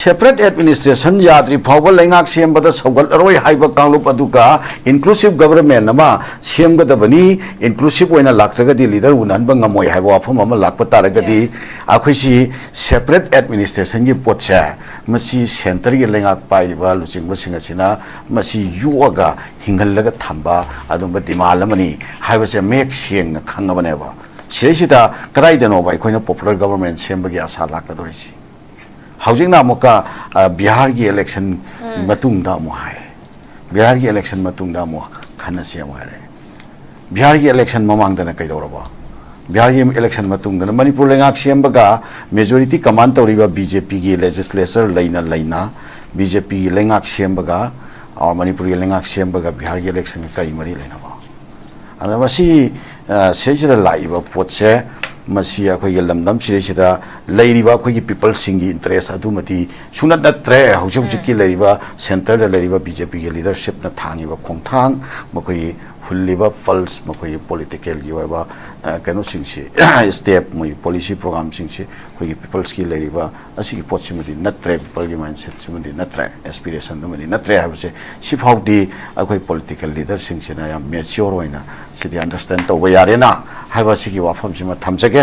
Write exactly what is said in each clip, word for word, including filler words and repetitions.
Separate administration ꯌꯥꯗ꯭ꯔꯤ ꯐꯥꯎꯕ ꯂꯩꯉꯥꯛ ꯁꯦꯝꯕꯗ ꯁꯧꯒꯠꯂꯔꯣꯏ ꯍꯥꯏꯕ ꯀꯥꯡꯂꯨꯞ ꯑꯗꯨꯒ inclusive government ꯑꯃ ꯁꯦꯝꯒꯗꯕꯅꯤ, inclusive ꯑꯣꯏꯅ ꯂꯥꯛꯇ꯭ꯔꯒꯗꯤ leader ꯎꯅꯍꯟꯕ ꯉꯝꯃꯣꯏ ꯍꯥꯏꯕ ꯋꯥꯐꯝ ꯑꯃ ꯂꯥꯛꯄ ꯇꯥꯔꯒꯗꯤ, ꯑꯩꯈꯣꯏꯁꯤ separate administrationꯒꯤ ꯄꯣꯠꯁꯦ, ꯃꯁꯤ centreꯒꯤ ꯂꯩꯉꯥꯛ ꯄꯥꯏꯔꯤꯕ ꯂꯨꯆꯤꯡꯕꯁꯤꯡ ꯑꯁꯤꯅ ꯃꯁꯤ ꯌꯣꯛꯑꯒ ꯍꯤꯡꯍꯜꯂꯒ ꯊꯝꯕ ꯑꯗꯨꯝꯕ demand ꯑꯃꯅꯤ ꯍꯥꯏꯕꯁꯦ ꯃꯌꯦꯛ ꯁꯦꯡꯅ ꯈꯪꯉꯕꯅꯦꯕ꯫ ꯁꯤꯗꯩꯁꯤꯗ ꯀꯗꯥꯏꯗꯅꯣꯕ ꯑꯩꯈꯣꯏꯅ popular government ꯁꯦꯝꯕꯒꯤ ꯑꯁꯥ ꯂꯥꯛꯀꯗꯧꯔꯤꯁꯤ? ꯍꯧꯖꯤꯛꯅ ꯑꯃꯨꯛꯀ, ꯑ, ꯕꯤꯍꯥꯔꯒꯤ election ꯃꯇꯨꯡꯗ ꯑꯃꯨꯛ ꯍꯥꯏꯔꯦ꯫ ꯕꯤꯍꯥꯔꯒꯤ election ꯃꯇꯨꯡꯗ ꯑꯃꯨꯛ ꯈꯟꯅꯁꯤ ꯑꯃꯨꯛ ꯍꯥꯏꯔꯦ꯫ ꯕꯤꯍꯥꯔꯒꯤ election ꯃꯃꯥꯡꯗꯅ ꯀꯩꯗꯧꯔꯕ? ꯕꯤꯍꯥꯔꯒꯤ election ꯃꯇꯨꯡꯗꯅ ꯃꯅꯤꯄꯨꯔ ꯂꯩꯉꯥꯛ ꯁꯦꯝꯕꯒ majority command ꯇꯧꯔꯤꯕ BJPꯒꯤ legislature ꯂꯩꯅ ꯂꯩꯅ BJPꯒꯤ ꯂꯩꯉꯥꯛ ꯁꯦꯝꯕꯒ, ꯑ, ꯃꯅꯤꯄꯨꯔꯒꯤ ꯂꯩꯉꯥꯛ ꯁꯦꯝꯕꯒ ꯕꯤꯍꯥꯔꯒꯤ electionꯒ ꯀꯔꯤ ꯃꯔꯤ ꯂꯩꯅꯕ? ꯑꯗꯨꯅ ꯃꯁꯤ, ꯑ, ꯁꯤꯗꯩꯁꯤꯗ ꯂꯥꯛꯏꯕ ꯄꯣꯠꯁꯦ, ꯃꯁꯤ ꯑꯩꯈꯣꯏꯒꯤ ꯂꯝꯗꯝ ꯁꯤꯗꯩꯁꯤꯗ ꯂꯩꯔꯤꯕ ꯑꯩꯈꯣꯏꯒꯤ peopleꯁꯤꯡꯒꯤ interest ꯑꯗꯨꯃꯗꯤ ꯁꯨꯡꯅꯠ ꯅꯠꯇ꯭ꯔꯦ꯫ ꯍꯧꯖꯤꯛ ꯍꯧꯖꯤꯛꯀꯤ ꯂꯩꯔꯤꯕ centreꯗ ꯂꯩꯔꯤꯕ BJPꯒꯤ leadershipꯅ ꯊꯥꯡꯉꯤꯕ ꯈꯣꯡꯊꯥꯡ, ꯃꯈꯣꯏꯒꯤ ꯍꯨꯜꯂꯤꯕ pulse, ꯃꯈꯣꯏꯒꯤ politicalꯒꯤ ꯑꯣꯏꯕ, ꯑ, ꯀꯩꯅꯣꯁꯤꯡꯁꯤ, step, ꯃꯣꯏꯒꯤ policy programꯁꯤꯡꯁꯤ ꯑꯩꯈꯣꯏꯒꯤ peopleꯁꯀꯤ ꯂꯩꯔꯤꯕ ꯑꯁꯤꯒꯤ ꯄꯣꯠꯁꯤꯃꯗꯤ ꯅꯠꯇ꯭ꯔꯦ, peopleꯒꯤ mindsetꯁꯤꯃꯗꯤ ꯅꯠꯇ꯭ꯔꯦ, aspirationꯗꯨꯃꯗꯤ ꯅꯠꯇ꯭ꯔꯦ ꯍꯥꯏꯕꯁꯦ ꯁꯤꯐꯥꯎꯗꯤ ꯑꯩꯈꯣꯏ political leaderꯁꯤꯡꯁꯤꯅ ꯌꯥꯝ mature ꯑꯣꯏꯅ ꯁꯤꯗꯤ understand ꯇꯧꯕ ꯌꯥꯔꯦꯅ ꯍꯥꯏꯕ ꯁꯤꯒꯤ ꯋꯥꯐꯝꯁꯤꯃ ꯊꯝꯖꯒꯦ꯫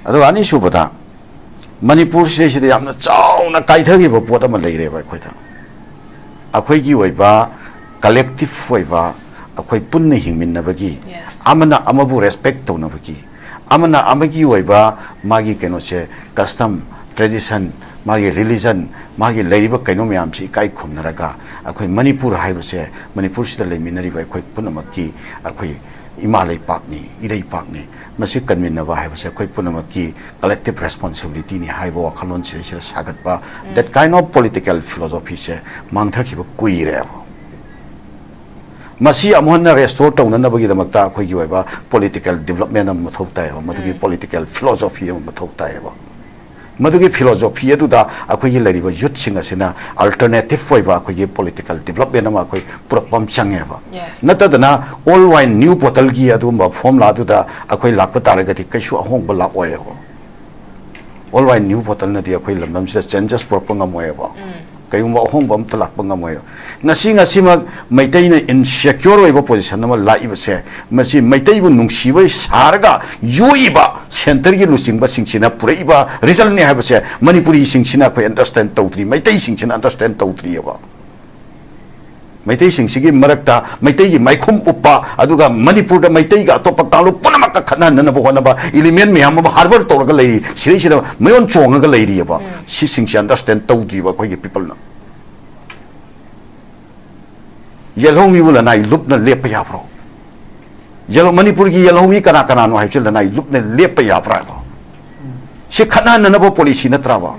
ꯑꯗꯨꯒ ꯑꯅꯤꯁꯨꯕꯗ, ꯃꯅꯤꯄꯨꯔꯁꯤꯗꯩꯁꯤꯗ ꯌꯥꯝꯅ ꯆꯥꯎꯅ ꯀꯥꯏꯊꯈꯤꯕ ꯄꯣꯠ ꯑꯃ ꯂꯩꯔꯦꯕ ꯑꯩꯈꯣꯏꯗ꯫ ꯑꯩꯈꯣꯏꯒꯤ ꯑꯣꯏꯕ collective ꯑꯣꯏꯕ, ꯑꯩꯈꯣꯏ ꯄꯨꯟꯅ ꯍꯤꯡꯃꯤꯟꯅꯕꯒꯤ, Yes. ꯑꯃꯅ ꯑꯃꯕꯨ respect ꯇꯧꯅꯕꯒꯤ, ꯑꯃꯅ ꯑꯃꯒꯤ ꯑꯣꯏꯕ ꯃꯥꯒꯤ ꯀꯩꯅꯣꯁꯦ, custom, tradition, ꯃꯥꯒꯤ religion, ꯃꯥꯒꯤ ꯂꯩꯔꯤꯕ ꯀꯩꯅꯣ ꯃꯌꯥꯝꯁꯦ ꯏꯀꯥꯏ ꯈꯨꯝꯅꯔꯒ, ꯑꯩꯈꯣꯏ ꯃꯅꯤꯄꯨꯔ ꯍꯥꯏꯕꯁꯦ, ꯃꯅꯤꯄꯨꯔꯁꯤꯗ ꯂꯩꯃꯤꯟꯅꯔꯤꯕ ꯑꯩꯈꯣꯏ ꯄꯨꯝꯅꯃꯛꯀꯤ, ꯑꯩꯈꯣꯏ ꯏꯃꯥ ꯂꯩꯄꯥꯛꯅꯤ, ꯏꯔꯩꯄꯥꯛꯅꯤ, ꯃꯁꯤ ꯀꯟꯃꯤꯟꯅꯕ ꯍꯥꯏꯕꯁꯦ ꯑꯩꯈꯣꯏ ꯄꯨꯝꯅꯃꯛꯀꯤ collective responsibilityꯅꯤ ꯍꯥꯏꯕ ꯋꯥꯈꯜꯂꯣꯟ ꯁꯤꯗꯩꯁꯤꯗ ꯁꯥꯒꯠꯄ, that kind of political philosophyꯁꯦ ꯃꯥꯡꯊꯈꯤꯕ ꯀꯨꯏꯔꯦꯕ꯫ ꯃꯁꯤ ꯑꯃꯨꯛ ꯍꯟꯅ restore ꯇꯧꯅꯅꯕꯒꯤꯗꯃꯛꯇ ꯑꯩꯈꯣꯏꯒꯤ ꯑꯣꯏꯕ political development ꯑꯃ ꯃꯊꯧ ꯇꯥꯏꯌꯦꯕ꯫ ꯃꯗꯨꯒꯤ political philosophy ꯑꯃ ꯃꯊꯧ ꯇꯥꯏꯌꯦꯕ꯫ ꯃꯗꯨꯒꯤ philosophy ꯑꯗꯨꯗ ꯑꯩꯈꯣꯏꯒꯤ ꯂꯩꯔꯤꯕ youthꯁꯤꯡ ꯑꯁꯤꯅ alternative ꯑꯣꯏꯕ ꯑꯩꯈꯣꯏꯒꯤ political development ꯑꯃ ꯑꯩꯈꯣꯏ ꯄꯨꯔꯛꯄ ꯑꯃ ꯆꯪꯉꯦꯕ꯫ Yes. ꯅꯠꯇꯗꯅ old wine new bottleꯒꯤ ꯑꯗꯨꯒꯨꯝꯕ formulaꯗꯨꯗ ꯑꯩꯈꯣꯏ ꯂꯥꯛꯄ ꯇꯥꯔꯒꯗꯤ ꯀꯩꯁꯨ ꯑꯍꯣꯡꯕ ꯂꯥꯛꯑꯣꯏꯕ꯫ ꯑꯣꯜ ꯋꯥꯏ ꯅ꯭ꯌꯨ ꯄꯣꯔꯇꯦꯜꯅꯗꯤ ꯑꯩꯈꯣꯏ ꯂꯝꯗꯝꯁꯤꯗ ꯆꯦꯟꯖꯦꯁ ꯄꯨꯔꯛꯄ ꯉꯝꯃꯣꯏꯕ꯫ ꯀꯩꯒꯨꯝꯕ ꯑꯍꯣꯡꯕ ꯑꯝꯇ ꯂꯥꯛꯄ ꯉꯝꯃꯣꯏꯕ꯫ ꯉꯁꯤ, ꯉꯁꯤꯃꯛ ꯃꯩꯇꯩꯅ ꯏꯟꯁꯦꯀ꯭ꯌꯣꯔ ꯑꯣꯏꯕ ꯄꯣꯖꯤꯁꯟ ꯑꯃ ꯂꯥꯛꯏꯕꯁꯦ, ꯃꯁꯤ ꯃꯩꯇꯩꯕꯨ ꯅꯨꯡꯁꯤꯕ ꯁꯥꯔꯒ ꯌꯣꯛꯏꯕ ꯁꯦꯟꯇꯔꯒꯤ ꯂꯨꯆꯤꯡꯕꯁꯤꯡꯁꯤꯅ ꯄꯨꯔꯛꯏꯕ ꯔꯤꯖꯜꯅꯤ ꯍꯥꯏꯕꯁꯦ ꯃꯅꯤꯄꯨꯔꯤꯁꯤꯡꯁꯤꯅ ꯑꯩꯈꯣꯏ ꯑꯟꯗꯔꯁ꯭ꯇꯦꯟ ꯇꯧꯗ꯭ꯔꯤ, ꯃꯩꯇꯩꯁꯤꯡꯁꯤꯅ ꯑꯟꯗꯔꯁ꯭ꯇꯦꯟ ꯇꯧꯗ꯭ꯔꯤꯑꯕ꯫ ꯃꯩꯇꯩꯁꯤꯡꯁꯤꯒꯤ ꯃꯔꯛꯇ ꯃꯩꯇꯩꯒꯤ ꯃꯥꯏꯈꯨꯝ ꯎꯞꯄ, ꯑꯗꯨꯒ ꯃꯅꯤꯄꯨꯔꯗ ꯃꯩꯇꯩꯒ ꯑꯇꯣꯞꯄ ꯀꯥꯡꯂꯨꯞ ꯄꯨꯝꯅꯃꯛꯀ ꯈꯠꯅꯍꯟꯅꯅꯕ ꯍꯣꯠꯅꯕ ꯏꯂꯤꯃꯦꯟ ꯃꯌꯥꯝ ꯑꯃ ꯍꯥꯔꯕꯔ ꯇꯧꯔꯒ ꯂꯩꯔꯤ, ꯁꯤꯗꯩꯁꯤꯗ ꯃꯌꯣꯟ ꯆꯣꯡꯉꯒ ꯂꯩꯔꯤꯑꯕ꯫ ꯁꯤꯁꯤꯡꯁꯦ ꯑꯟꯗꯔꯁ꯭ꯇꯦꯟ ꯇꯧꯗ꯭ꯔꯤꯕ ꯑꯩꯈꯣꯏꯒꯤ ꯄꯤꯄꯜꯅ꯫ ꯌꯦꯜꯍꯧꯃꯤꯕꯨ ꯂꯅꯥꯏ ꯂꯨꯞꯅ ꯂꯦꯞꯄ ꯌꯥꯕ꯭ꯔꯣ? ꯌꯦꯜꯍꯧ-, ꯃꯅꯤꯄꯨꯔꯒꯤ ꯌꯦꯜꯍꯧꯃꯤ ꯀꯅꯥ ꯀꯅꯥꯅꯣ ꯍꯥꯏꯕꯁꯤ ꯂꯅꯥꯏ ꯂꯨꯞꯅ ꯂꯦꯞꯄ ꯌꯥꯕ꯭ꯔꯥ ꯍꯥꯏꯕ? ꯁꯤ ꯈꯠꯅꯍꯟꯅꯅꯕ ꯄꯣꯂꯤꯁꯤ ꯅꯠꯇ꯭ꯔꯕ?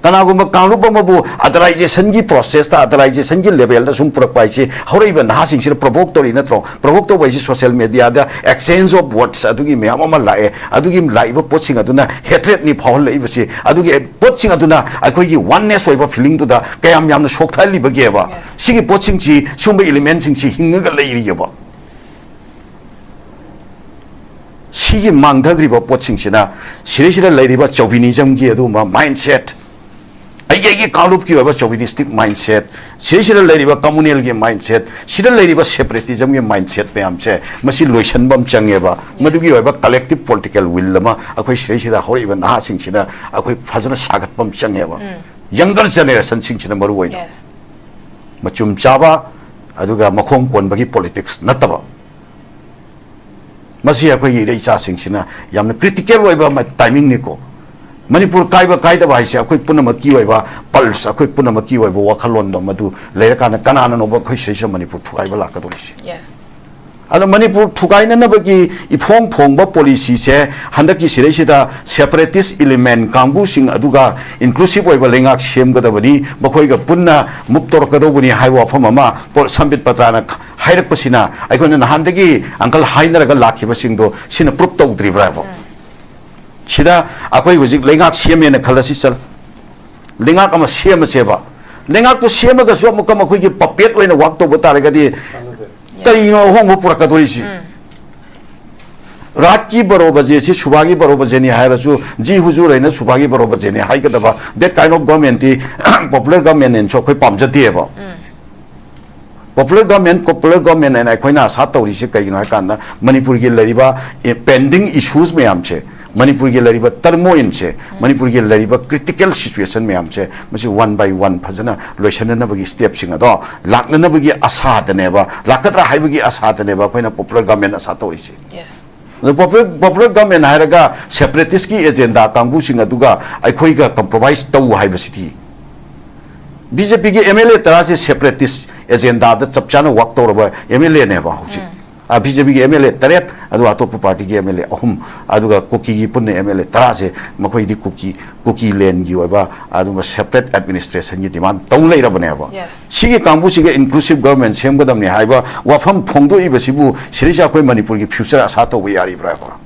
ꯀꯅꯥꯒꯨꯝꯕ ꯀꯥꯡꯂꯨꯞ ꯑꯃꯕꯨ ꯑꯗꯔꯥꯏꯖꯦꯁꯟꯒꯤ ꯄ꯭ꯔꯣꯁꯦꯁꯇ, ꯑꯗꯔꯥꯏꯖꯦꯁꯟꯒꯤ ꯂꯦꯚꯦꯜꯗ ꯁꯨꯝ ꯄꯨꯔꯛꯄ ꯍꯥꯏꯁꯤ ꯍꯧꯔꯛꯏꯕ ꯅꯍꯥꯁꯤꯡꯁꯤꯗ ꯄ꯭ꯔꯣꯚꯣꯛ ꯇꯧꯔꯤ ꯅꯠꯇ꯭ꯔꯣ? ꯄ꯭ꯔꯣꯚꯣꯛ ꯇꯧꯕ ꯍꯥꯏꯁꯤ ꯁꯣꯁꯤꯌꯦꯜ ꯃꯦꯗꯤꯌꯥꯗ ꯑꯦꯛꯁꯆꯦꯟꯖ ꯑꯣꯐ ꯋꯥꯔꯗꯁ ꯑꯗꯨꯒꯤ ꯃꯌꯥꯝ ꯑꯃ ꯂꯥꯛꯑꯦ꯫ ꯑꯗꯨꯒꯤ ꯂꯥꯛꯏꯕ ꯄꯣꯠꯁꯤꯡ ꯑꯗꯨꯅ ꯍꯦꯇ꯭ꯔꯦꯠꯅꯤ ꯐꯥꯎꯍꯜꯂꯛꯏꯕꯁꯤ꯫ ꯑꯗꯨꯒꯤ ꯄꯣꯠꯁꯤꯡ ꯑꯗꯨꯅ ꯑꯩꯈꯣꯏꯒꯤ ꯋꯥꯟꯅꯦꯁ ꯑꯣꯏꯕ ꯐꯤꯂꯤꯡꯗꯨꯗ ꯀꯌꯥꯝ ꯌꯥꯝꯅ ꯁꯣꯛꯊꯍꯜꯂꯤꯕꯒꯦꯕ? ꯁꯤꯒꯤ ꯄꯣꯠꯁꯤꯡꯁꯤ, ꯁꯨꯝꯕ ꯏꯂꯤꯃꯦꯟꯁꯤꯡꯁꯤ ꯍꯤꯡꯉꯒ ꯂꯩꯔꯤꯑꯕ꯫ ꯁꯤꯒꯤ ꯃꯥꯡꯊꯈ꯭ꯔꯤꯕ ꯄꯣꯠꯁꯤꯡꯁꯤꯅ ꯁꯤꯗꯩꯁꯤꯗ ꯂꯩꯔꯤꯕ ꯆꯧꯕꯤꯅꯤꯖꯝꯒꯤ ꯑꯗꯨꯒꯨꯝꯕ ꯃꯥꯏꯟꯁꯦꯠ, ꯑꯩꯒꯤ, ꯑꯩꯒꯤ ꯀꯥꯡꯂꯨꯞꯀꯤ ꯑꯣꯏꯕ ꯆꯧꯕꯤꯅꯤꯁꯇꯤꯛ ꯃꯥꯏꯟꯁꯦꯠ, ꯁꯤꯗꯩꯁꯤꯗ ꯂꯩꯔꯤꯕ ꯀꯝꯃꯨꯅꯦꯜꯒꯤ ꯃꯥꯏꯟꯁꯦꯠ, ꯁꯤꯗ ꯂꯩꯔꯤꯕ ꯁꯦꯄꯔꯦꯇꯤꯖꯝꯒꯤ ꯃꯥꯏꯟꯁꯦꯠ ꯃꯌꯥꯝꯁꯦ, ꯃꯁꯤ ꯂꯣꯏꯁꯤꯟꯕ ꯑꯃ ꯆꯪꯉꯦꯕ꯫ ꯃꯗꯨꯒꯤ ꯑꯣꯏꯕ ꯀꯂꯦꯛꯇꯤꯞ ꯄꯣꯂꯤꯇꯤꯀꯦꯜ ꯋꯤꯜ ꯑꯃ ꯑꯩꯈꯣꯏ ꯁꯤꯗꯩꯁꯤꯗ ꯍꯧꯔꯛꯏꯕ ꯅꯍꯥꯁꯤꯡꯁꯤꯅ ꯑꯩꯈꯣꯏ ꯐꯖꯅ ꯁꯥꯒꯠꯄ ꯑꯃ ꯆꯪꯉꯦꯕ꯫ ꯌꯪꯒꯔ ꯖꯦꯅꯦꯔꯦꯁꯟꯁꯤꯡꯁꯤꯅ ꯃꯔꯨ ꯑꯣꯏꯅ꯫ ꯃꯆꯨꯝ ꯆꯥꯕ, ꯑꯗꯨꯒ ꯃꯈꯣꯡ ꯀꯣꯟꯕꯒꯤ ꯄꯣꯂꯤꯇꯤꯛꯁ ꯅꯠꯇꯕ꯫ ꯃꯁꯤ ꯑꯩꯈꯣꯏꯒꯤ ꯏꯔꯩ ꯏꯆꯥꯁꯤꯡꯁꯤꯅ ꯌꯥꯝꯅ ꯀ꯭ꯔꯤꯇꯤꯀꯦꯜ ꯑꯣꯏꯕ ꯑꯃ, ꯇꯥꯏꯃꯤꯡꯅꯤꯀꯣ꯫ ꯃꯅꯤꯄꯨꯔ ꯀꯥꯏꯕ ꯀꯥꯏꯗꯕ ꯍꯥꯏꯁꯦ ꯑꯩꯈꯣꯏ ꯄꯨꯝꯅꯃꯛꯀꯤ ꯑꯣꯏꯕ ꯄꯜꯁ, ꯑꯩꯈꯣꯏ ꯄꯨꯝꯅꯃꯛꯀꯤ ꯑꯣꯏꯕ ꯋꯥꯈꯜꯂꯣꯟꯗꯣ ꯃꯗꯨ ꯂꯩꯔꯀꯥꯟꯗ ꯀꯅꯥꯅꯅꯣꯕ ꯑꯩꯈꯣꯏ ꯁꯤꯗꯩꯁꯤꯗ ꯃꯅꯤꯄꯨꯔ ꯊꯨꯒꯥꯏꯕ ꯂꯥꯛꯀꯗꯧꯔꯤꯁꯦ? ꯑꯗꯣ ꯃꯅꯤꯄꯨꯔ ꯊꯨꯒꯥꯏꯅꯅꯕꯒꯤ ꯏꯐꯣꯡ ꯐꯣꯡꯕ ꯄꯣꯂꯤꯁꯤꯁꯦ ꯍꯟꯗꯛꯀꯤ ꯁꯤꯗꯩꯁꯤꯗ ꯁꯦꯄꯔꯦꯇꯤꯁ ꯏꯂꯤꯃꯦꯟ ꯀꯥꯡꯕꯨꯁꯤꯡ ꯑꯗꯨꯒ ꯏꯟꯀ꯭ꯂꯨꯁꯤꯞ ꯑꯣꯏꯕ ꯂꯩꯉꯥꯛ ꯁꯦꯝꯒꯗꯕꯅꯤ, ꯃꯈꯣꯏꯒ ꯄꯨꯟꯅ ꯃꯨꯞ ꯇꯧꯔꯛꯀꯗꯧꯕꯅꯤ ꯍꯥꯏꯕ ꯋꯥꯐꯝ ꯑꯃ ꯄꯣ-, ꯁꯝꯕꯤꯠ ꯄꯇ꯭ꯔꯥꯅ ꯍꯥꯏꯔꯛꯄꯁꯤꯅ ꯑꯩꯈꯣꯏꯅ ꯅꯍꯥꯟꯗꯒꯤ ꯑꯪꯀꯜ ꯍꯥꯏꯅꯔꯒ ꯂꯥꯛꯈꯤꯕꯁꯤꯡꯗꯣ ꯁꯤꯅ ꯄ꯭ꯔꯨꯞ ꯇꯧꯗ꯭ꯔꯤꯕ꯭ꯔꯥ ꯍꯥꯏꯕ? ꯁꯤꯗ ꯑꯩꯈꯣꯏ ꯍꯧꯖꯤꯛ ꯂꯩꯉꯥꯛ ꯁꯦꯝꯃꯦꯅ ꯈꯜꯂꯁꯤ, ꯆꯜ, ꯂꯩꯉꯥꯛ ꯑꯃ ꯁꯦꯝꯃꯁꯦꯕ꯫ ꯂꯩꯉꯥꯛꯇꯨ ꯁꯦꯝꯃꯒꯁꯨ ꯑꯃꯨꯛꯀ ꯃꯈꯣꯏꯒꯤ ꯄꯄꯦꯠ ꯑꯣꯏꯅ ꯋꯥꯛ ꯇꯧꯕ ꯇꯥꯔꯒꯗꯤ ꯀꯔꯤꯅꯣ ꯑꯍꯣꯡꯕ ꯄꯨꯔꯛꯀꯗꯧꯔꯤꯁꯤ? ꯔꯥꯠꯀꯤ ꯕꯔꯣ ꯕꯖꯦꯁꯤ ꯁꯨꯕꯥꯒꯤ ꯕꯔꯣ ꯕꯖꯦꯅꯤ ꯍꯥꯏꯔꯁꯨ, ꯖꯤ ꯍꯨꯖꯨꯔ ꯍꯥꯏꯅ ꯁꯨꯕꯥꯒꯤ ꯕꯔꯣ ꯕꯖꯦꯅꯤ ꯍꯥꯏꯒꯗꯕ, that kind of government T popular government ꯅꯦꯅꯁꯨ ꯑꯩꯈꯣꯏ ꯄꯥꯝꯖꯗꯦꯕ꯫ Popular government, popular government ꯍꯥꯏꯅ ꯑꯩꯈꯣꯏꯅ ꯑꯁꯥ ꯇꯧꯔꯤꯁꯦ ꯀꯩꯒꯤꯅꯣ ꯍꯥꯏ ꯀꯥꯟꯗ, ꯃꯅꯤꯄꯨꯔꯒꯤ ꯂꯩꯔꯤꯕ, ꯑꯦ, pending issues ꯃꯌꯥꯝꯁꯦ, ꯃꯅꯤꯄꯨꯔꯒꯤ ꯂꯩꯔꯤꯕ turmoil ꯁꯦ, ꯃꯅꯤꯄꯨꯔꯒꯤ ꯂꯩꯔꯤꯕ critical situation ꯃꯌꯥꯝꯁꯦ, ꯃꯁꯤ one by one ꯐꯖꯅ ꯂꯣꯏꯁꯤꯟꯅꯅꯕꯒꯤ step ꯁꯤꯡ ꯑꯗꯣ ꯂꯥꯛꯅꯅꯕꯒꯤ ꯑꯁꯥꯗꯅꯦꯕ, ꯂꯥꯛꯀꯗ꯭ꯔꯥ ꯍꯥꯏꯕꯒꯤ ꯑꯁꯥꯗꯅꯦꯕ ꯑꯩꯈꯣꯏꯅ popular government ꯑꯁꯥ ꯇꯧꯔꯤꯁꯦ꯫ ꯑꯗꯣ popular, popular government ꯍꯥꯏꯔꯒ separatist ꯀꯤ agenda ꯀꯥꯡꯕꯨꯁꯤꯡ ꯑꯗꯨꯒ ꯑꯩꯈꯣꯏꯒ compromise ꯇꯧ ꯍꯥꯏꯕꯁꯤꯗꯤ, ꯕꯤ ꯖꯦ ꯄꯤꯒꯤ ꯑꯦꯝ ꯑꯦꯜ ꯑꯦ ꯇꯔꯥꯁꯦ separatist agenda ꯗ ꯆꯞ ꯆꯥꯅ work ꯇꯧꯔꯕ ꯑꯦꯝ ꯑꯦꯜ ꯑꯦ ꯅꯦꯕ ꯍꯧꯖꯤꯛ꯫ ꯕꯤ ꯖꯦ ꯄꯤꯒꯤ ꯑꯦꯝ ꯑꯦꯜ ꯑꯦ ꯇꯔꯦꯠ, ꯑꯗꯨꯒ ꯑꯇꯣꯞꯄ party ꯒꯤ ꯑꯦꯝ ꯑꯦꯜ ꯑꯦ ꯑꯍꯨꯝ, ꯑꯗꯨꯒ ꯀꯨꯀꯤꯒꯤ ꯄꯨꯟꯅ ꯑꯦꯝ ꯑꯦꯜ ꯑꯦ ꯇꯔꯥꯁꯦ, ꯃꯈꯣꯏꯗꯤ ꯀꯨꯀꯤ, ꯀꯨꯀꯤ land ꯒꯤ ꯑꯣꯏꯕ ꯑꯗꯨꯒꯨꯝꯕ separate administration ꯒꯤ demand ꯇꯧ ꯂꯩꯔꯕꯅꯦꯕ꯫ Yes. ꯁꯤꯒꯤ ꯀꯥꯡꯕꯨꯁꯤꯒ inclusive government ꯁꯦꯝꯒꯗꯕꯅꯤ ꯍꯥꯏꯕ ꯋꯥꯐꯝ ꯐꯣꯡꯗꯣꯛꯏꯕꯁꯤꯕꯨ ꯁꯤꯗꯩꯁꯤꯗ ꯑꯩꯈꯣꯏ ꯃꯅꯤꯄꯨꯔꯒꯤ future ꯑꯁꯥ ꯇꯧꯕ ꯌꯥꯔꯤꯕ꯭ꯔꯥꯕ?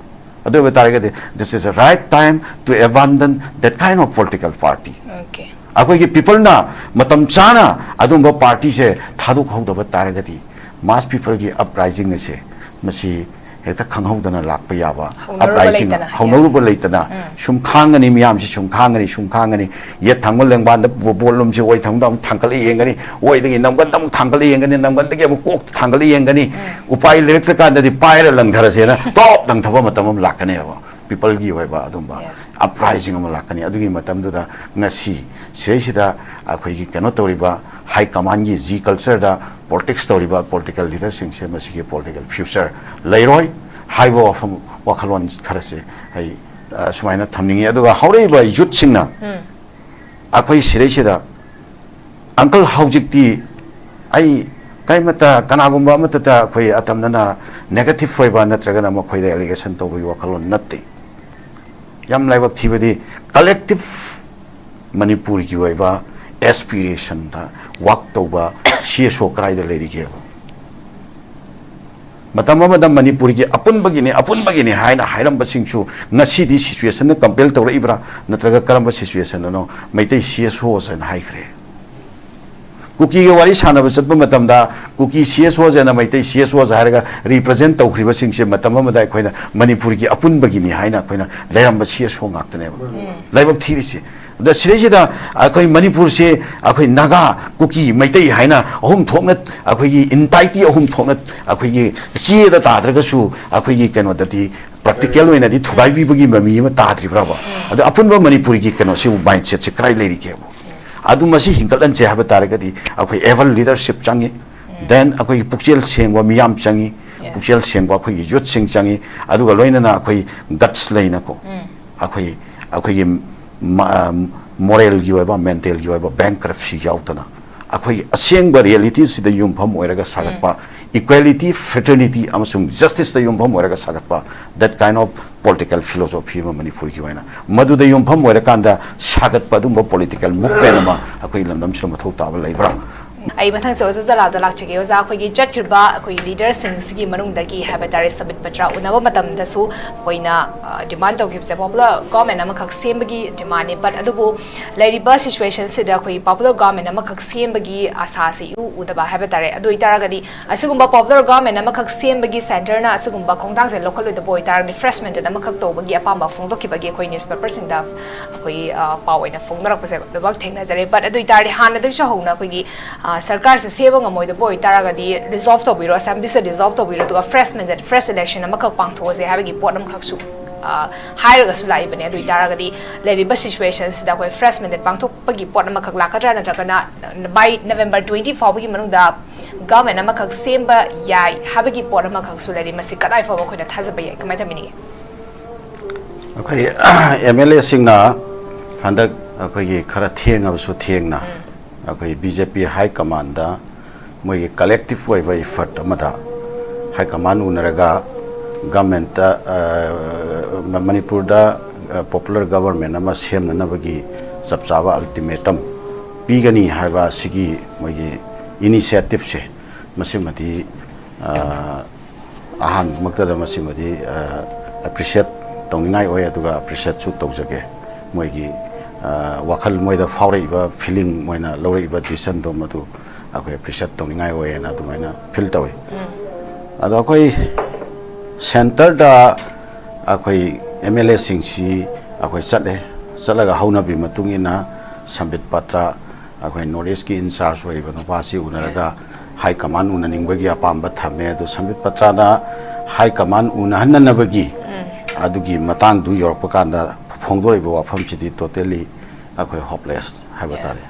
ꯑꯗꯨ ꯑꯣꯏꯕ ꯇꯥꯔꯒꯗꯤ, this is a right time to abandon that kind of political party. Okay. ꯑꯩꯈꯣꯏꯒꯤ people ꯅ ꯃꯇꯝ ꯆꯥꯅ ꯑꯗꯨꯝꯕ party ꯁꯦ ꯊꯥꯗꯣꯛꯍꯧꯗꯕ ꯇꯥꯔꯒꯗꯤ, mass people ꯒꯤ uprising ꯑꯁꯦ ꯃꯁꯤ ꯍꯦꯛꯇ ꯈꯪꯍꯧꯗꯅ ꯂꯥꯛꯄ ꯌꯥꯕ ꯍꯧꯅꯔꯨꯕ uprising, ꯂꯩꯇꯅ, ꯍꯧꯅꯔꯨꯕ yes. ꯂꯩꯇꯅ ꯎꯝ꯫ ꯁꯨꯝ ꯈꯥꯡꯒꯅꯤ, ꯃꯤꯌꯥꯝꯁꯤ ꯁꯨꯝ ꯈꯥꯡꯒꯅꯤ, ꯁꯨꯝ ꯈꯥꯡꯒꯅꯤ꯫ ꯌꯦꯠ ꯊꯪꯕ ꯂꯦꯡꯕꯥꯟꯗ ꯕꯣ-, ꯕꯣꯠꯂꯨꯝꯁꯤ ꯑꯣꯏ ꯊꯪꯕꯗ ꯑꯃꯨꯛ ꯊꯥꯡꯒꯠꯂ ꯌꯦꯡꯒꯅꯤ, ꯑꯣꯏꯗꯒꯤ ꯅꯝꯒꯟꯗ ꯑꯃꯨꯛ ꯊꯥꯡꯒꯠꯂ ꯌꯦꯡꯒꯅꯤ, ꯅꯝꯒꯟꯗꯒꯤ ꯑꯃꯨꯛ ꯀꯣꯛꯇ ꯊꯥꯡꯒꯠꯂ ꯌꯦꯡꯒꯅꯤ꯫ ꯎꯝ꯫ ꯎꯄꯥꯏ ꯂꯩꯔꯛꯇ꯭ꯔꯀꯥꯟꯗꯗꯤ ꯄꯥꯏꯔ ꯂꯪꯊꯔꯁꯦꯅ ꯇꯣꯞ ꯂꯪꯊꯕ ꯃꯇꯝ ꯑꯃ ꯂꯥꯛꯀꯅꯦꯕ꯫ People ꯒꯤ ꯑꯣꯏꯕ ꯑꯗꯨꯝꯕ Yes. uprising ꯑꯃ ꯂꯥꯛꯀꯅꯤ꯫ ꯑꯗꯨꯒꯤ ꯃꯇꯝꯗꯨꯗ ꯉꯁꯤ ꯁꯤꯗꯩꯁꯤꯗ ꯑꯩꯈꯣꯏꯒꯤ ꯀꯩꯅꯣ ꯇꯧꯔꯤꯕ high command ꯒꯤ G culture ꯗ politics ꯇꯧꯔꯤꯕ political leader ꯁꯤꯡꯁꯦ ꯃꯁꯤꯒꯤ political future ꯂꯩꯔꯣꯏ ꯍꯥꯏꯕ ꯋꯥꯐꯝ, ꯋꯥꯈꯜꯂꯣꯟ ꯈꯔꯁꯦ ꯑꯩ, ꯑ, ꯁꯨꯃꯥꯏꯅ ꯊꯝꯅꯤꯡꯉꯤ꯫ ꯑꯗꯨꯒ ꯍꯧꯔꯛꯏꯕ youth ꯁꯤꯡꯅ ꯎꯝ꯫ ꯑꯩꯈꯣꯏ ꯁꯤꯗꯩꯁꯤꯗ, uncle, ꯍꯧꯖꯤꯛꯇꯤ ꯑꯩ ꯀꯔꯤꯃꯠꯇ, ꯀꯅꯥꯒꯨꯝꯕ ꯑꯃꯠꯇꯗ ꯑꯩꯈꯣꯏ ꯑꯇꯝꯅꯅ negative ꯑꯣꯏꯕ ꯅꯠꯇ꯭ꯔꯒꯅ ꯃꯈꯣꯏꯗ allegation ꯇꯧꯕꯒꯤ ꯋꯥꯈꯜꯂꯣꯟ ꯅꯠꯇꯦ꯫ ꯌꯥꯝ ꯂꯥꯏꯕꯛ ꯊꯤꯕꯗꯤ, collective ꯃꯅꯤꯄꯨꯔꯒꯤ ꯑꯣꯏꯕ aspiration ꯗ work ꯇꯧꯕ C S O ꯀꯗꯥꯏꯗ ꯂꯩꯔꯤꯒꯦꯕ? ꯃꯇꯝ ꯑꯃꯗ ꯃꯅꯤꯄꯨꯔꯒꯤ ꯑꯄꯨꯟꯕꯒꯤꯅꯤ, ꯑꯄꯨꯟꯕꯒꯤꯅꯤ ꯍꯥꯏꯅ ꯍꯥꯏꯔꯝꯕꯁꯤꯡꯁꯨ ꯉꯁꯤꯗꯤ situation ꯅ compel ꯇꯧꯔꯛꯏꯕ꯭ꯔꯥ, ꯅꯠꯇ꯭ꯔꯒ ꯀꯔꯝꯕ situation ꯅꯅꯣ Meitei C S Os ꯍꯥꯏꯅ ꯍꯥꯏꯈ꯭ꯔꯦ? ꯀꯨꯀꯤꯒ ꯋꯥꯔꯤ ꯁꯥꯟꯅꯕ ꯆꯠꯄ ꯃꯇꯝꯗ ꯀꯨꯀꯤ ꯁꯤ ꯑꯦꯁ ꯑꯣꯁ ꯑꯦꯟ ꯃꯩꯇꯩ ꯁꯤ ꯑꯦꯁ ꯑꯣꯁ ꯍꯥꯏꯔꯒ ꯔꯤꯄ꯭ꯔꯖꯦꯟ ꯇꯧꯈ꯭ꯔꯤꯕꯁꯤꯡꯁꯦ ꯃꯇꯝ ꯑꯃꯗ ꯑꯩꯈꯣꯏꯅ ꯃꯅꯤꯄꯨꯔꯒꯤ ꯑꯄꯨꯟꯕꯒꯤꯅꯤ ꯍꯥꯏꯅ ꯑꯩꯈꯣꯏꯅ ꯂꯩꯔꯝꯕ ꯁꯤ ꯑꯦꯁ ꯑꯣ ꯉꯥꯛꯇꯅꯦꯕ ꯂꯥꯏꯕꯛ ꯊꯤꯔꯤꯁꯦ꯫ ꯑꯗ ꯁꯤꯗꯩꯁꯤꯗ ꯑꯩꯈꯣꯏ ꯃꯅꯤꯄꯨꯔꯁꯦ ꯑꯩꯈꯣꯏ ꯅꯥꯒꯥ, ꯀꯨꯀꯤ, ꯃꯩꯇꯩ ꯍꯥꯏꯅ ꯑꯍꯨꯝ ꯊꯣꯛꯅ, ꯑꯩꯈꯣꯏꯒꯤ ꯏꯟꯇꯥꯏꯇꯤ ꯑꯍꯨꯝ ꯊꯣꯛꯅ ꯑꯩꯈꯣꯏꯒꯤ ꯆꯦꯗ ꯇꯥꯗ꯭ꯔꯒꯁꯨ ꯑꯩꯈꯣꯏꯒꯤ ꯀꯩꯅꯣꯗꯗꯤ ꯄ꯭ꯔꯦꯛꯇꯤꯀꯦꯜ ꯑꯣꯏꯅꯗꯤ ꯊꯨꯒꯥꯏꯕꯤꯕꯒꯤ ꯃꯃꯤ ꯑꯃ ꯇꯥꯗ꯭ꯔꯤꯕ꯭ꯔꯕ? ꯑꯗ ꯑꯄꯨꯟꯕ ꯃꯅꯤꯄꯨꯔꯒꯤ ꯀꯩꯅꯣꯁꯤꯕꯨ, ꯃꯥꯏꯟꯁꯦꯠꯁꯦ ꯀꯗꯥꯏ ꯂꯩꯔꯤꯒꯦꯕ? ꯑꯗꯨ ꯃꯁꯤ ꯍꯤꯡꯒꯠꯍꯟꯁꯦ ꯍꯥꯏꯕ ꯇꯥꯔꯒꯗꯤ ꯑꯩꯈꯣꯏ ꯑꯦꯕꯜ ꯂꯤꯗꯔꯁꯤꯞ ꯆꯪꯉꯤ, ꯗꯦꯟ ꯑꯩꯈꯣꯏꯒꯤ ꯄꯨꯛꯆꯦꯜ ꯁꯦꯡꯕ ꯃꯤꯌꯥꯝ ꯆꯪꯉꯤ, ꯄꯨꯛꯆꯦꯜ ꯁꯦꯡꯕ ꯑꯩꯈꯣꯏꯒꯤ ꯌꯨꯠꯁꯤꯡ ꯆꯪꯉꯤ, ꯑꯗꯨꯒ ꯂꯣꯏꯅꯅ ꯑꯩꯈꯣꯏ ꯒꯠꯁ ꯂꯩꯅꯀꯣ, ꯑꯩꯈꯣꯏ, ꯑꯩꯈꯣꯏꯒꯤ ꯃꯣꯔꯦꯜꯒꯤ ꯑꯣꯏꯕ, ꯃꯦꯟꯇꯦꯜꯒꯤ ꯑꯣꯏꯕ ꯕꯦꯡꯀ꯭ꯔꯞꯁꯤ ꯌꯥꯎꯗꯅ ꯑꯩꯈꯣꯏꯒꯤ ꯑꯁꯦꯡꯕ ꯔꯤꯌꯦꯂꯤꯇꯤꯁꯤꯗ ꯌꯨꯝꯐꯝ ꯑꯣꯏꯔꯒ ꯁꯥꯒꯠꯄ ꯏꯀ꯭ꯋꯦꯂꯤꯇꯤ, ꯐ꯭ꯔꯦꯇꯔꯅꯤꯇꯤ ꯑꯃꯁꯨꯡ ꯖꯁꯇꯤꯁꯇ ꯌꯨꯝꯐꯝ ꯑꯣꯏꯔꯒ ꯁꯥꯒꯠꯄ, that kind of political philosophy ꯑꯃ ꯃꯅꯤꯄꯨꯔꯒꯤ ꯑꯣꯏꯅ ꯃꯗꯨꯗ ꯌꯨꯝꯐꯝ ꯑꯣꯏꯔꯀꯥꯟꯗ ꯁꯥꯒꯠꯄ ꯑꯗꯨꯒꯨꯝꯕ ꯄꯣꯂꯤꯇꯤꯀꯦꯜ ꯃꯨꯚꯃꯦꯟ ꯑꯃ ꯑꯩꯈꯣꯏ ꯂꯝꯗꯝꯁꯤꯗ ꯃꯊꯧ ꯇꯥꯕ ꯂꯩꯕ꯭ꯔꯥ? ꯑꯩ ꯃꯊꯪꯁꯦ ꯑꯣꯖꯥ ꯖꯂꯥꯜꯗ ꯂꯥꯛꯆꯒꯦ꯫ ꯑꯣꯖꯥ, ꯑꯩꯈꯣꯏꯒꯤ ꯆꯠꯈ꯭ꯔꯤꯕ ꯑꯩꯈꯣꯏꯒꯤ ꯂꯤꯗꯔꯁꯤꯡꯁꯤꯒꯤ ꯃꯅꯨꯡꯗꯒꯤ ꯍꯥꯏꯕ ꯇꯥꯔꯦ, ꯁꯕꯤꯠ ꯄꯇ꯭ꯔ ꯎꯅꯕ ꯃꯇꯝꯗꯁꯨ ꯃꯈꯣꯏꯅ ꯗꯤꯃꯥꯟ ꯇꯧꯈꯤꯕꯁꯦ ꯄꯣꯄꯨꯂꯔ ꯒꯣꯔꯃꯦꯟ ꯑꯃꯈꯛ ꯁꯦꯝꯕꯒꯤ ꯗꯤꯃꯥꯟꯅꯤ꯫ ꯕꯠ ꯑꯗꯨꯕꯨ ꯂꯩꯔꯤꯕ ꯁꯤꯆꯨꯋꯦꯁꯟꯁꯤꯗ ꯑꯩꯈꯣꯏ ꯄꯣꯄꯨꯂꯔ ꯒꯣꯔꯃꯦꯟ ꯑꯃꯈꯛ ꯁꯦꯝꯕꯒꯤ ꯑꯥꯁꯥꯁꯦ ꯏꯎ ꯎꯗꯕ ꯍꯥꯏꯕ ꯇꯥꯔꯦ꯫ ꯑꯗꯨ ꯑꯣꯏꯇꯥꯔꯒꯗꯤ ꯑꯁꯤꯒꯨꯝꯕ ꯄꯣꯄꯨꯂꯔ ꯒꯣꯔꯃꯦꯟ ꯑꯃꯈꯛ ꯁꯦꯝꯕꯒꯤ ꯁꯦꯟꯇꯔꯅ ꯑꯁꯤꯒꯨꯝꯕ ꯈꯣꯡꯊꯥꯡꯁꯦ ꯂꯧꯈꯠꯂꯣꯏꯗꯕ ꯑꯣꯏꯇꯥꯔꯒꯗꯤ ꯐ꯭ꯔꯦꯁ ꯃꯦꯟꯗꯦꯠ ꯑꯃꯈꯛ ꯇꯧꯕꯒꯤ ꯑꯄꯥꯝꯕ ꯐꯣꯡꯗꯣꯛꯈꯤꯕꯒꯤ ꯑꯩꯈꯣꯏ ꯅ꯭ꯌꯨꯁꯄꯦꯄꯔꯁꯤꯡꯗ ꯑꯩꯈꯣꯏ, ꯑ, ꯄꯥꯎ ꯑꯣꯏꯅ ꯐꯣꯡꯅꯔꯛꯄꯁꯦ ꯑꯗꯨꯃꯛ ꯊꯦꯡꯅꯖꯔꯦ꯫ ꯕꯠ ꯑꯗꯨ ꯑꯣꯏꯇꯥꯔꯗꯤ ꯍꯥꯟꯅꯗꯒꯤꯁꯨ ꯍꯧꯅ ꯑꯩꯈꯣꯏꯒꯤ, ꯑ, ꯁꯔꯀꯥꯔꯁꯦ ꯁꯦꯝꯕ ꯉꯝꯃꯣꯏꯗꯕ ꯑꯣꯏꯇꯥꯔꯒꯗꯤ ꯗꯤꯖꯣꯜꯕ ꯇꯧꯕꯤꯔꯣ, ꯑꯦꯁꯦꯝꯕ꯭ꯂꯤꯁꯦ ꯗꯤꯖꯣꯜꯕ ꯇꯧꯕꯤꯔꯣ, ꯑꯗꯨꯒ ꯐ꯭ꯔꯦꯁ ꯃꯦꯟꯗꯦꯠ, ꯐ꯭ꯔꯦꯁ ꯏꯂꯦꯛꯁꯟ ꯑꯃꯈꯛ ꯄꯥꯡꯊꯣꯛꯑꯁꯦ ꯍꯥꯏꯕꯒꯤ ꯄꯣꯠ ꯑꯃꯈꯛꯁꯨ, ꯑ, ꯍꯥꯏꯔꯒꯁꯨ ꯂꯥꯛꯏꯕꯅꯦ꯫ ꯑꯗꯨ ꯑꯣꯏꯇꯥꯔꯒꯗꯤ ꯂꯩꯔꯤꯕ ꯁꯤꯆꯨꯋꯦꯁꯟꯁꯤꯗ ꯑꯩꯈꯣꯏ ꯐ꯭ꯔꯦꯁ ꯃꯦꯟꯗꯦꯠ ꯄꯥꯡꯊꯣꯛꯄꯒꯤ ꯄꯣꯠ ꯑꯃꯈꯛ ꯂꯥꯛꯀꯗ꯭ꯔꯥ, ꯅꯠꯇ꯭ꯔꯒꯅ ꯕꯥꯏ ꯅꯕꯦꯝꯕꯔ ꯇ꯭ꯋꯦꯟꯇꯤ ꯐꯥꯎꯕꯒꯤ ꯃꯅꯨꯡꯗ ꯒꯚꯔꯟꯃꯦꯟꯠ ꯑꯃꯈꯛ ꯁꯦꯝꯕ ꯌꯥꯏ ꯍꯥꯏꯕꯒꯤ ꯄꯣꯠ ꯑꯃꯈꯛꯁꯨ ꯂꯩꯔꯤ꯫ ꯃꯁꯤ ꯀꯗꯥꯏ ꯐꯥꯎꯕ ꯑꯩꯈꯣꯏꯅ ꯊꯥꯖꯕ ꯌꯥꯏ? ꯀꯃꯥꯏꯅ ꯊꯝꯕꯤꯅꯤꯡꯉꯤ? ꯑꯩꯈꯣꯏ ꯑꯦꯝ ꯑꯦꯜ ꯑꯦꯁꯤꯡꯅ ꯍꯟꯗꯛ ꯑꯩꯈꯣꯏꯒꯤ ꯈꯔ ꯊꯦꯡꯉꯕꯁꯨ ꯊꯦꯡꯅ ꯑꯩꯈꯣꯏ ꯕꯤ ꯖꯦ ꯄꯤ ꯍꯥꯏ ꯀꯃꯥꯟꯗ ꯃꯣꯏꯒꯤ ꯀꯂꯦꯛꯇꯤꯚ ꯑꯣꯏꯕ ꯏꯐꯔꯠ ꯑꯃꯗ ꯍꯥꯏ ꯀꯃꯥꯟ ꯎꯅꯔꯒ ꯒꯚꯔꯟꯃꯦꯟꯠꯇ, ꯑ, ꯃ-, ꯃꯅꯤꯄꯨꯔꯗ, ꯑ, ꯄꯣꯄꯨꯂꯔ ꯒꯚꯔꯟꯃꯦꯟꯠ ꯑꯃ ꯁꯦꯝꯅꯅꯕꯒꯤ ꯆꯞ ꯆꯥꯕ ꯑꯜꯇꯤꯃꯦꯇꯝ ꯄꯤꯒꯅꯤ ꯍꯥꯏꯕ ꯑꯁꯤꯒꯤ ꯃꯣꯏꯒꯤ ꯏꯅꯤꯁꯤꯌꯦꯇꯤꯚꯁꯦ ꯃꯁꯤꯃꯗꯤ, ꯑ, ꯑꯍꯥꯟꯕꯃꯛꯇꯗ ꯃꯁꯤꯃꯗꯤ, ꯑ, ꯑꯦꯄ꯭ꯔꯤꯁꯤꯌꯦꯠ ꯇꯧꯅꯤꯡꯉꯥꯏ ꯑꯣꯏ, ꯑꯗꯨꯒ ꯑꯦꯄ꯭ꯔꯤꯁꯤꯌꯦꯠꯁꯨ ꯇꯧꯖꯒꯦ꯫ ꯃꯣꯏꯒꯤ ꯋꯥꯈꯜ ꯃꯣꯏꯗ ꯐꯥꯎꯔꯛꯏꯕ ꯐꯤꯂꯤꯡ, ꯃꯣꯏꯅ ꯂꯧꯔꯛꯏꯕ ꯗꯤꯁꯤꯖꯟꯗꯣ, ꯃꯗꯨ ꯑꯩꯈꯣꯏ ꯑꯦꯄ꯭ꯔꯤꯁꯤꯌꯦꯠ ꯇꯧꯅꯤꯡꯉꯥꯏ ꯑꯣꯏꯌꯦꯅ ꯑꯗꯨꯃꯥꯏꯅ ꯐꯤꯜ ꯇꯧꯏ꯫ ꯑꯗꯣ ꯑꯩꯈꯣꯏ ꯁꯦꯟꯇꯔꯗ ꯑꯩꯈꯣꯏ ꯑꯦꯝ ꯑꯦꯜ ꯑꯦꯁꯤꯡꯁꯤ ꯑꯩꯈꯣꯏ ꯆꯠꯂꯦ꯫ ꯆꯠꯂꯒ ꯍꯧꯅꯕꯤ ꯃꯇꯨꯡ ꯏꯟꯅ ꯁꯝꯕꯤꯠ ꯄꯇ꯭ꯔ, ꯑꯩꯈꯣꯏ ꯅꯣꯔꯠ ꯏꯁꯀꯤ ꯏꯟꯆꯥꯔꯖ ꯑꯣꯏꯔꯤꯕ ꯅꯨꯄꯥꯁꯤ ꯎꯅꯔꯒ ꯍꯥꯏ ꯀꯃꯥꯟ ꯎꯅꯅꯤꯡꯕꯒꯤ ꯑꯄꯥꯝꯕ ꯊꯝꯃꯦ꯫ ꯑꯗꯨ ꯁꯝꯕꯤꯠ ꯄꯇ꯭ꯔꯅ ꯍꯥꯏ ꯀꯃꯥꯟ ꯎꯅꯍꯟꯅꯅꯕꯒꯤ ꯑꯗꯨꯒꯤ ꯃꯇꯥꯡꯗꯨ ꯌꯧꯔꯛꯄ ꯀꯥꯟꯗ ꯐꯣꯡꯗꯣꯔꯛꯏꯕ ꯋꯥꯐꯝꯁꯤꯗꯤ ꯇꯣꯇꯦꯂꯤ ꯑꯩꯈꯣꯏ ꯍꯣꯞꯂꯦꯁ ꯍꯥꯏꯕ ꯇꯥꯔꯦ꯫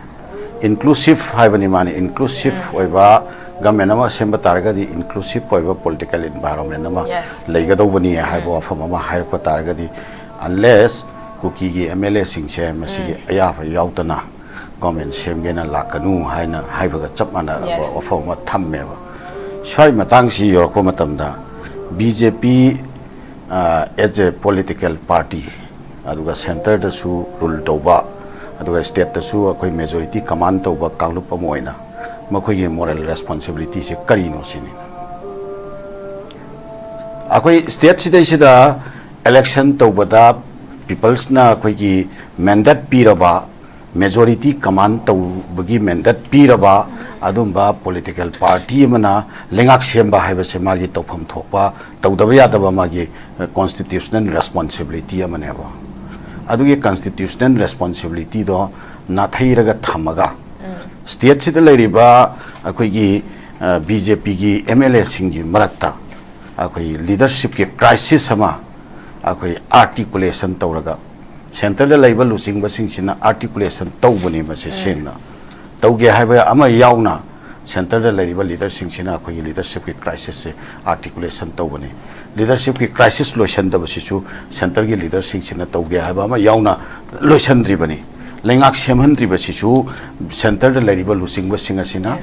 ꯏꯟꯀ꯭ꯂꯨꯁꯤꯞ ꯍꯥꯏꯕꯅꯤ ꯃꯥꯅꯤ꯫ ꯏꯟꯀ꯭ꯂꯨꯁꯤꯞ ꯑꯣꯏꯕ ꯒꯃꯦꯟ ꯑꯃ ꯁꯦꯝꯕ ꯇꯥꯔꯒꯗꯤ ꯏꯟꯀ꯭ꯂꯨꯁꯤꯞ ꯑꯣꯏꯕ ꯄꯣꯂꯤꯇꯤꯀꯦꯜ ꯏꯟꯚꯥꯏꯔꯣꯟꯃꯦꯟ ꯑꯃ ꯂꯩꯒꯗꯧꯕꯅꯤ ꯍꯥꯏꯕ ꯋꯥꯐꯝ ꯑꯃ ꯍꯥꯏꯔꯛꯄ ꯇꯥꯔꯒꯗꯤ, ꯑꯟꯂꯦꯁ ꯀꯨꯀꯤꯒꯤ ꯑꯦꯝ ꯑꯦꯜ ꯑꯦꯁꯤꯡꯁꯦ ꯃꯁꯤꯒꯤ ꯑꯌꯥꯕ ꯌꯥꯎꯗꯅ ꯒꯣꯔꯃꯦꯟ ꯁꯦꯝꯒꯦꯅ ꯂꯥꯛꯀꯅꯨ ꯍꯥꯏꯅ ꯍꯥꯏꯕꯒ ꯆꯞ ꯃꯥꯟꯅꯕ ꯋꯥꯐꯝ ꯑꯃ ꯊꯝꯃꯦꯕ꯫ ꯁ꯭ꯋꯥꯏ ꯃꯇꯥꯡꯁꯤ ꯌꯧꯔꯛꯄ ꯃꯇꯝꯗ B J P as a political party, ꯑꯗꯨꯒ ꯁꯦꯟꯇꯔꯗꯁꯨ ꯔꯨꯜ ꯇꯧꯕ, ꯑꯗꯨꯒ ꯁ꯭ꯇꯦꯠꯇꯁꯨ ꯑꯩꯈꯣꯏ ꯃꯦꯖꯣꯔꯤꯇꯤ ꯀꯃꯥꯟ ꯇꯧꯕ ꯀꯥꯡꯂꯨꯞ ꯑꯃ ꯑꯣꯏꯅ ꯃꯈꯣꯏꯒꯤ ꯃꯣꯔꯦꯜ ꯔꯦꯁꯄꯣꯟꯁꯤꯕꯤꯂꯤꯇꯤꯁꯦ ꯀꯔꯤꯅꯣ ꯁꯤꯅꯤ꯫ ꯑꯩꯈꯣꯏ ꯁ꯭ꯇꯦꯠꯁꯤꯗꯩꯁꯤꯗ ꯏꯂꯦꯛꯁꯟ ꯇꯧꯕꯗ ꯄꯤꯄꯜꯁꯅ ꯑꯩꯈꯣꯏꯒꯤ ꯃꯦꯟꯗꯦꯠ ꯄꯤꯔꯕ, ꯃꯦꯖꯣꯔꯤꯇꯤ ꯀꯃꯥꯟ ꯇꯧꯕꯒꯤ ꯃꯦꯟꯗꯦꯠ ꯄꯤꯔꯕ ꯑꯗꯨꯝꯕ ꯄꯣꯂꯤꯇꯤꯀꯦꯜ ꯄꯥꯔꯇꯤ ꯑꯃꯅ ꯂꯩꯉꯥꯛ ꯁꯦꯝꯕ ꯍꯥꯏꯕꯁꯦ ꯃꯥꯒꯤ ꯇꯧꯐꯝ ꯊꯣꯛꯄ, ꯇꯧꯗꯕ ꯌꯥꯗꯕ ꯃꯥꯒꯤ ꯀꯣꯟꯁꯇꯤꯇ꯭ꯌꯨꯁꯅꯦꯜ ꯔꯦꯁꯄꯣꯟꯁꯤꯕꯤꯂꯤꯇꯤ ꯑꯃꯅꯦꯕ꯫ ꯑꯗꯨꯒꯤ ꯀꯟꯁꯇꯤꯇ꯭ꯌꯨꯁꯅꯦꯜ ꯔꯦꯁꯄꯣꯟꯁꯤꯕꯤꯂꯤꯇꯤꯗꯣ ꯅꯥꯊꯩꯔꯒ ꯊꯝꯃꯒ ꯁ꯭ꯇꯦꯠꯁꯤꯗ ꯂꯩꯔꯤꯕ ꯑꯩꯈꯣꯏꯒꯤ ꯕꯤ ꯖꯦ ꯄꯤꯒꯤ ꯑꯦꯝ ꯑꯦꯜ ꯑꯦꯁꯤꯡꯒꯤ ꯃꯔꯛꯇ ꯑꯩꯈꯣꯏ ꯂꯤꯗꯔꯁꯤꯞꯀꯤ ꯀ꯭ꯔꯥꯏꯁꯤꯁ ꯑꯃ ꯑꯩꯈꯣꯏ ꯑꯥꯔꯇꯤꯀꯨꯂꯦꯁꯟ ꯇꯧꯔꯒ, ꯁꯦꯟꯇꯔꯗ ꯂꯩꯕ ꯂꯨꯆꯤꯡꯕꯁꯤꯡꯁꯤꯅ ꯑꯥꯔꯇꯤꯀꯨꯂꯦꯁꯟ ꯇꯧꯕꯅꯤ ꯃꯁꯤ ꯁꯦꯡꯅ꯫ ꯇꯧꯒꯦ ꯍꯥꯏꯕ ꯑꯃ ꯌꯥꯎꯅ ꯁꯦꯟꯇꯔꯗ ꯂꯩꯔꯤꯕ ꯂꯤꯗꯔꯁꯤꯡꯁꯤꯅ ꯑꯩꯈꯣꯏꯒꯤ ꯂꯤꯗꯔꯁꯤꯞꯀꯤ ꯀ꯭ꯔꯥꯏꯁꯤꯁꯁꯦ ꯑꯥꯔꯇꯤꯀꯨꯂꯦꯁꯟ ꯇꯧꯕꯅꯤ꯫ ꯂꯤꯗꯔꯁꯤꯞꯀꯤ ꯀ꯭ꯔꯥꯏꯁꯤꯁ ꯂꯣꯏꯁꯤꯟꯗꯕꯁꯤꯁꯨ ꯁꯦꯟꯇꯔꯒꯤ ꯂꯤꯗꯔꯁꯤꯡꯁꯤꯅ ꯇꯧꯒꯦ ꯍꯥꯏꯕ ꯑꯃ ꯌꯥꯎꯅ ꯂꯣꯏꯁꯤꯟꯗ꯭ꯔꯤꯕꯅꯤ꯫ ꯂꯩꯉꯥꯛ ꯁꯦꯝꯍꯟꯗ꯭ꯔꯤꯕꯁꯤꯁꯨ ꯁꯦꯟꯇꯔꯗ ꯂꯩꯔꯤꯕ ꯂꯨꯆꯤꯡꯕꯁꯤꯡ ꯑꯁꯤꯅ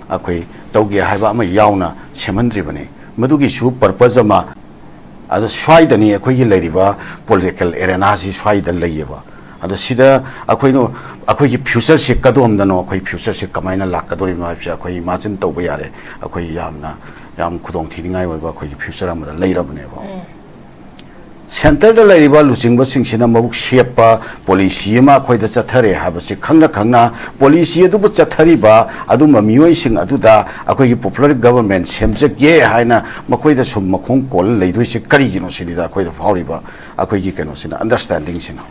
ꯑꯩꯈꯣꯏ ꯇꯧꯒꯦ ꯍꯥꯏꯕ ꯑꯃ ꯌꯥꯎꯅ ꯁꯦꯝꯍꯟꯗ꯭ꯔꯤꯕꯅꯤ꯫ ꯃꯗꯨꯒꯤꯁꯨ ꯄꯔꯄꯁ ꯑꯃ, ꯑꯗꯣ ꯁ꯭ꯋꯥꯏꯗꯅꯤ ꯑꯩꯈꯣꯏꯒꯤ ꯂꯩꯔꯤꯕ ꯄꯣꯂꯤꯇꯤꯀꯦꯜ ꯑꯦꯔꯦꯅꯥꯁꯤ ꯁ꯭ꯋꯥꯏꯗ ꯂꯩꯌꯦꯕ꯫ ꯑꯗꯣ ꯁꯤꯗ ꯑꯩꯈꯣꯏꯅ, ꯑꯩꯈꯣꯏꯒꯤ ꯐ꯭ꯌꯨꯆꯔꯁꯤ ꯀꯗꯣꯝꯗꯅꯣ, ꯑꯩꯈꯣꯏ ꯐ꯭ꯌꯨꯆꯔꯁꯤ ꯀꯃꯥꯏꯅ ꯂꯥꯛꯀꯗꯧꯔꯤꯕꯅꯣ ꯍꯥꯏꯕꯁꯤ ꯑꯩꯈꯣꯏ ꯏꯃꯥꯖꯤꯟ ꯇꯧꯕ ꯌꯥꯔꯦ꯫ ꯑꯩꯈꯣꯏ ꯌꯥꯝꯅ, ꯌꯥꯝ ꯈꯨꯗꯣꯡ ꯊꯤꯅꯤꯡꯉꯥꯏ ꯑꯣꯏꯕ ꯑꯩꯈꯣꯏꯒꯤ ꯐ꯭ꯌꯨꯆꯔ ꯑꯃꯗ ꯂꯩꯔꯕꯅꯦꯕ꯫ ꯁꯦꯟꯇꯔꯗ ꯂꯩꯔꯤꯕ ꯂꯨꯆꯤꯡꯕꯁꯤꯡꯁꯤꯅ ꯃꯕꯨꯛ ꯁꯦꯞꯄ ꯄꯣꯂꯤꯁꯤ ꯑꯃ ꯑꯩꯈꯣꯏꯗ ꯆꯠꯊꯔꯦ ꯍꯥꯏꯕꯁꯤ ꯈꯪꯅ ꯈꯪꯅ, ꯄꯣꯂꯤꯁꯤ ꯑꯗꯨꯕꯨ ꯆꯠꯊꯔꯤꯕ ꯑꯗꯨꯝꯕ ꯃꯤꯑꯣꯏꯁꯤꯡ ꯑꯗꯨꯗ ꯑꯩꯈꯣꯏꯒꯤ popular government ꯁꯦꯝꯖꯒꯦ ꯍꯥꯏꯅ ꯃꯈꯣꯏꯗ ꯁꯨꯝ ꯃꯈꯣꯡ ꯀꯣꯜꯂ ꯂꯩꯗꯣꯏꯁꯦ ꯀꯔꯤꯒꯤꯅꯣ ꯁꯤꯅꯤꯗ ꯑꯩꯈꯣꯏꯗ ꯐꯥꯎꯔꯤꯕ ꯑꯩꯈꯣꯏꯒꯤ ꯀꯩꯅꯣꯁꯤꯅ, understandingꯁꯤꯅ꯫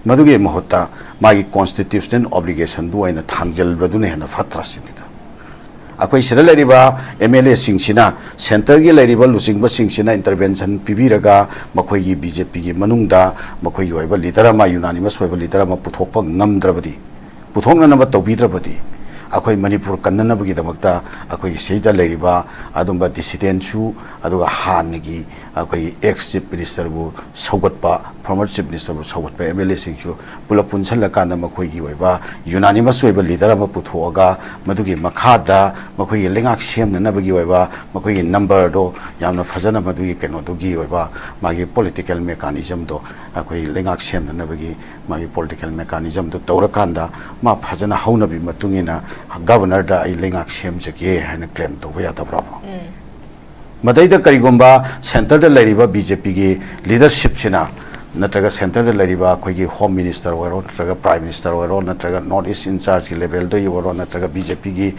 ꯃꯗꯨꯒꯤ ꯃꯍꯨꯠꯇ ꯃꯥꯒꯤ constitutional obligationꯗꯨ ꯑꯣꯏꯅ ꯊꯥꯡꯖꯤꯜꯕꯗꯨꯅ ꯍꯦꯟꯅ ꯐꯠꯇ꯭ꯔꯥ ꯁꯤꯅꯤꯗ꯫ ꯑꯩꯈꯣꯏ ꯁꯤꯗ ꯂꯩꯔꯤꯕ MLAꯁꯤꯡꯁꯤꯅ, ꯁꯦꯟꯇꯔꯒꯤ ꯂꯩꯔꯤꯕ ꯂꯨꯆꯤꯡꯕꯁꯤꯡꯁꯤꯅ intervention ꯄꯤꯕꯤꯔꯒ ꯃꯈꯣꯏꯒꯤ BJPꯒꯤ ꯃꯅꯨꯡꯗ ꯃꯈꯣꯏꯒꯤ ꯑꯣꯏꯕ leader ꯑꯃ, unanimous ꯑꯣꯏꯕ leader ꯑꯃ ꯄꯨꯊꯣꯛꯄ ꯉꯝꯗ꯭ꯔꯕꯗꯤ, ꯄꯨꯊꯣꯛꯅꯅꯕ ꯇꯧꯕꯤꯗ꯭ꯔꯕꯗꯤ, ꯑꯩꯈꯣꯏ ꯃꯅꯤꯄꯨꯔ ꯀꯟꯅꯅꯕꯒꯤꯗꯃꯛꯇ ꯑꯩꯈꯣꯏꯒꯤ ꯁꯤꯗ ꯂꯩꯔꯤꯕ ꯑꯗꯨꯝꯕ dissidentꯁꯨ, ꯑꯗꯨꯒ ꯍꯥꯟꯅꯒꯤ ꯑꯩꯈꯣꯏꯒꯤ ex Chief Ministerꯕꯨ ꯁꯧꯒꯠꯄ, former Chief Ministerꯕꯨ ꯁꯧꯒꯠꯄ MLAꯁꯤꯡꯁꯨ ꯄꯨꯂꯞ ꯄꯨꯟꯁꯤꯜꯂꯀꯥꯟꯗ ꯃꯈꯣꯏꯒꯤ ꯑꯣꯏꯕ unanimous ꯑꯣꯏꯕ leader ꯑꯃ ꯄꯨꯊꯣꯛꯑꯒ, ꯃꯗꯨꯒꯤ ꯃꯈꯥꯗ ꯃꯈꯣꯏꯒꯤ ꯂꯩꯉꯥꯛ ꯁꯦꯝꯅꯅꯕꯒꯤ ꯑꯣꯏꯕ ꯃꯈꯣꯏꯒꯤ numberꯗꯣ ꯌꯥꯝꯅ ꯐꯖꯅ, ꯃꯗꯨꯒꯤ ꯀꯩꯅꯣꯗꯨꯒꯤ ꯑꯣꯏꯕ ꯃꯥꯒꯤ political mechanismꯗꯣ, ꯑꯩꯈꯣꯏ ꯂꯩꯉꯥꯛ ꯁꯦꯝꯅꯅꯕꯒꯤ ꯃꯥꯒꯤ political mechanismꯗꯣ ꯇꯧꯔꯀꯥꯟꯗ, ꯃꯥ ꯐꯖꯅ ꯍꯧꯅꯕꯤ ꯃꯇꯨꯡ ꯏꯟꯅ governorꯗ ꯑꯩ ꯂꯩꯉꯥꯛ ꯁꯦꯝꯖꯒꯦ ꯍꯥꯏꯅ claim ꯇꯧꯕ ꯌꯥꯗꯕ꯭ꯔꯣ? ꯃꯗꯩꯗ ꯀꯔꯤꯒꯨꯝꯕ centreꯗ ꯂꯩꯔꯤꯕ BJPꯒꯤ leadershipꯁꯤꯅ, ꯅꯠꯇ꯭ꯔꯒ centreꯗ ꯂꯩꯔꯤꯕ ꯑꯩꯈꯣꯏꯒꯤ Home Minister ꯑꯣꯏꯔꯣ, ꯅꯠꯇ꯭ꯔꯒ Prime Minister ꯑꯣꯏꯔꯣ, ꯅꯠꯇ꯭ꯔꯒ North East in chargeꯀꯤ levelꯗꯒꯤ ꯑꯣꯏꯔꯣ, ꯅꯠꯇ꯭ꯔꯒ BJPꯒꯤ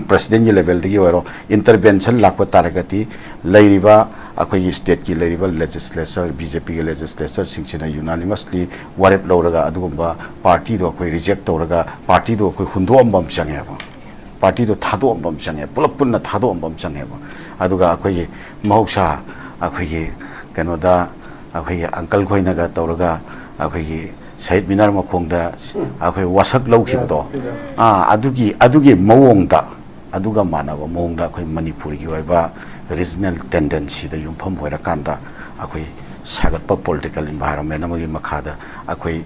presidentꯀꯤ levelꯗꯒꯤ ꯑꯣꯏꯔꯣ, intervention ꯂꯥꯛꯄ ꯇꯥꯔꯒꯗꯤ, ꯂꯩꯔꯤꯕ ꯑꯩꯈꯣꯏꯒꯤ stateꯀꯤ ꯂꯩꯔꯤꯕ legislature, BJPꯒꯤ legislatureꯁꯤꯡꯁꯤꯅ unanimously ꯋꯥꯔꯦꯞ ꯂꯧꯔꯒ ꯑꯗꯨꯒꯨꯝꯕ partyꯗꯣ ꯑꯩꯈꯣꯏ reject ꯇꯧꯔꯒ partyꯗꯣ ꯑꯩꯈꯣꯏ ꯍꯨꯟꯗꯣꯛꯑꯝꯕ ꯑꯃ ꯆꯪꯉꯦꯕ꯫ Partyꯗꯣ ꯊꯥꯗꯣꯛꯑꯝꯕ ꯑꯃ ꯆꯪꯉꯦ, ꯄꯨꯂꯞ ꯄꯨꯟꯅ ꯊꯥꯗꯣꯛꯑꯝꯕ ꯑꯃ ꯆꯪꯉꯦꯕ꯫ ꯑꯗꯨꯒ ꯑꯩꯈꯣꯏꯒꯤ ꯃꯍꯧꯁꯥ ꯑꯩꯈꯣꯏꯒꯤ ꯀꯩꯅꯣꯗ ꯑꯩꯈꯣꯏꯒꯤ uncle ꯈꯣꯏꯅꯒ ꯇꯧꯔꯒ ꯑꯩꯈꯣꯏꯒꯤ ꯁꯍꯤꯗ ꯃꯤꯅꯥꯔ ꯃꯈꯣꯡꯗ ꯑꯩꯈꯣꯏ ꯋꯥꯁꯛ ꯂꯧꯈꯤꯕꯗꯣ, ꯑꯥ, ꯑꯗꯨꯒꯤ, ꯑꯗꯨꯒꯤ ꯃꯑꯣꯡꯗ, ꯑꯗꯨꯒ ꯃꯥꯟꯅꯕ ꯃꯑꯣꯡꯗ ꯑꯩꯈꯣꯏ ꯃꯅꯤꯄꯨꯔꯒꯤ ꯑꯣꯏꯕ regional tendencyꯗ ꯌꯨꯝꯐꯝ ꯑꯣꯏꯔꯀꯥꯟꯗ ꯑꯩꯈꯣꯏ ꯁꯥꯒꯠꯄ political environment ꯑꯃꯒꯤ ꯃꯈꯥꯗ ꯑꯩꯈꯣꯏ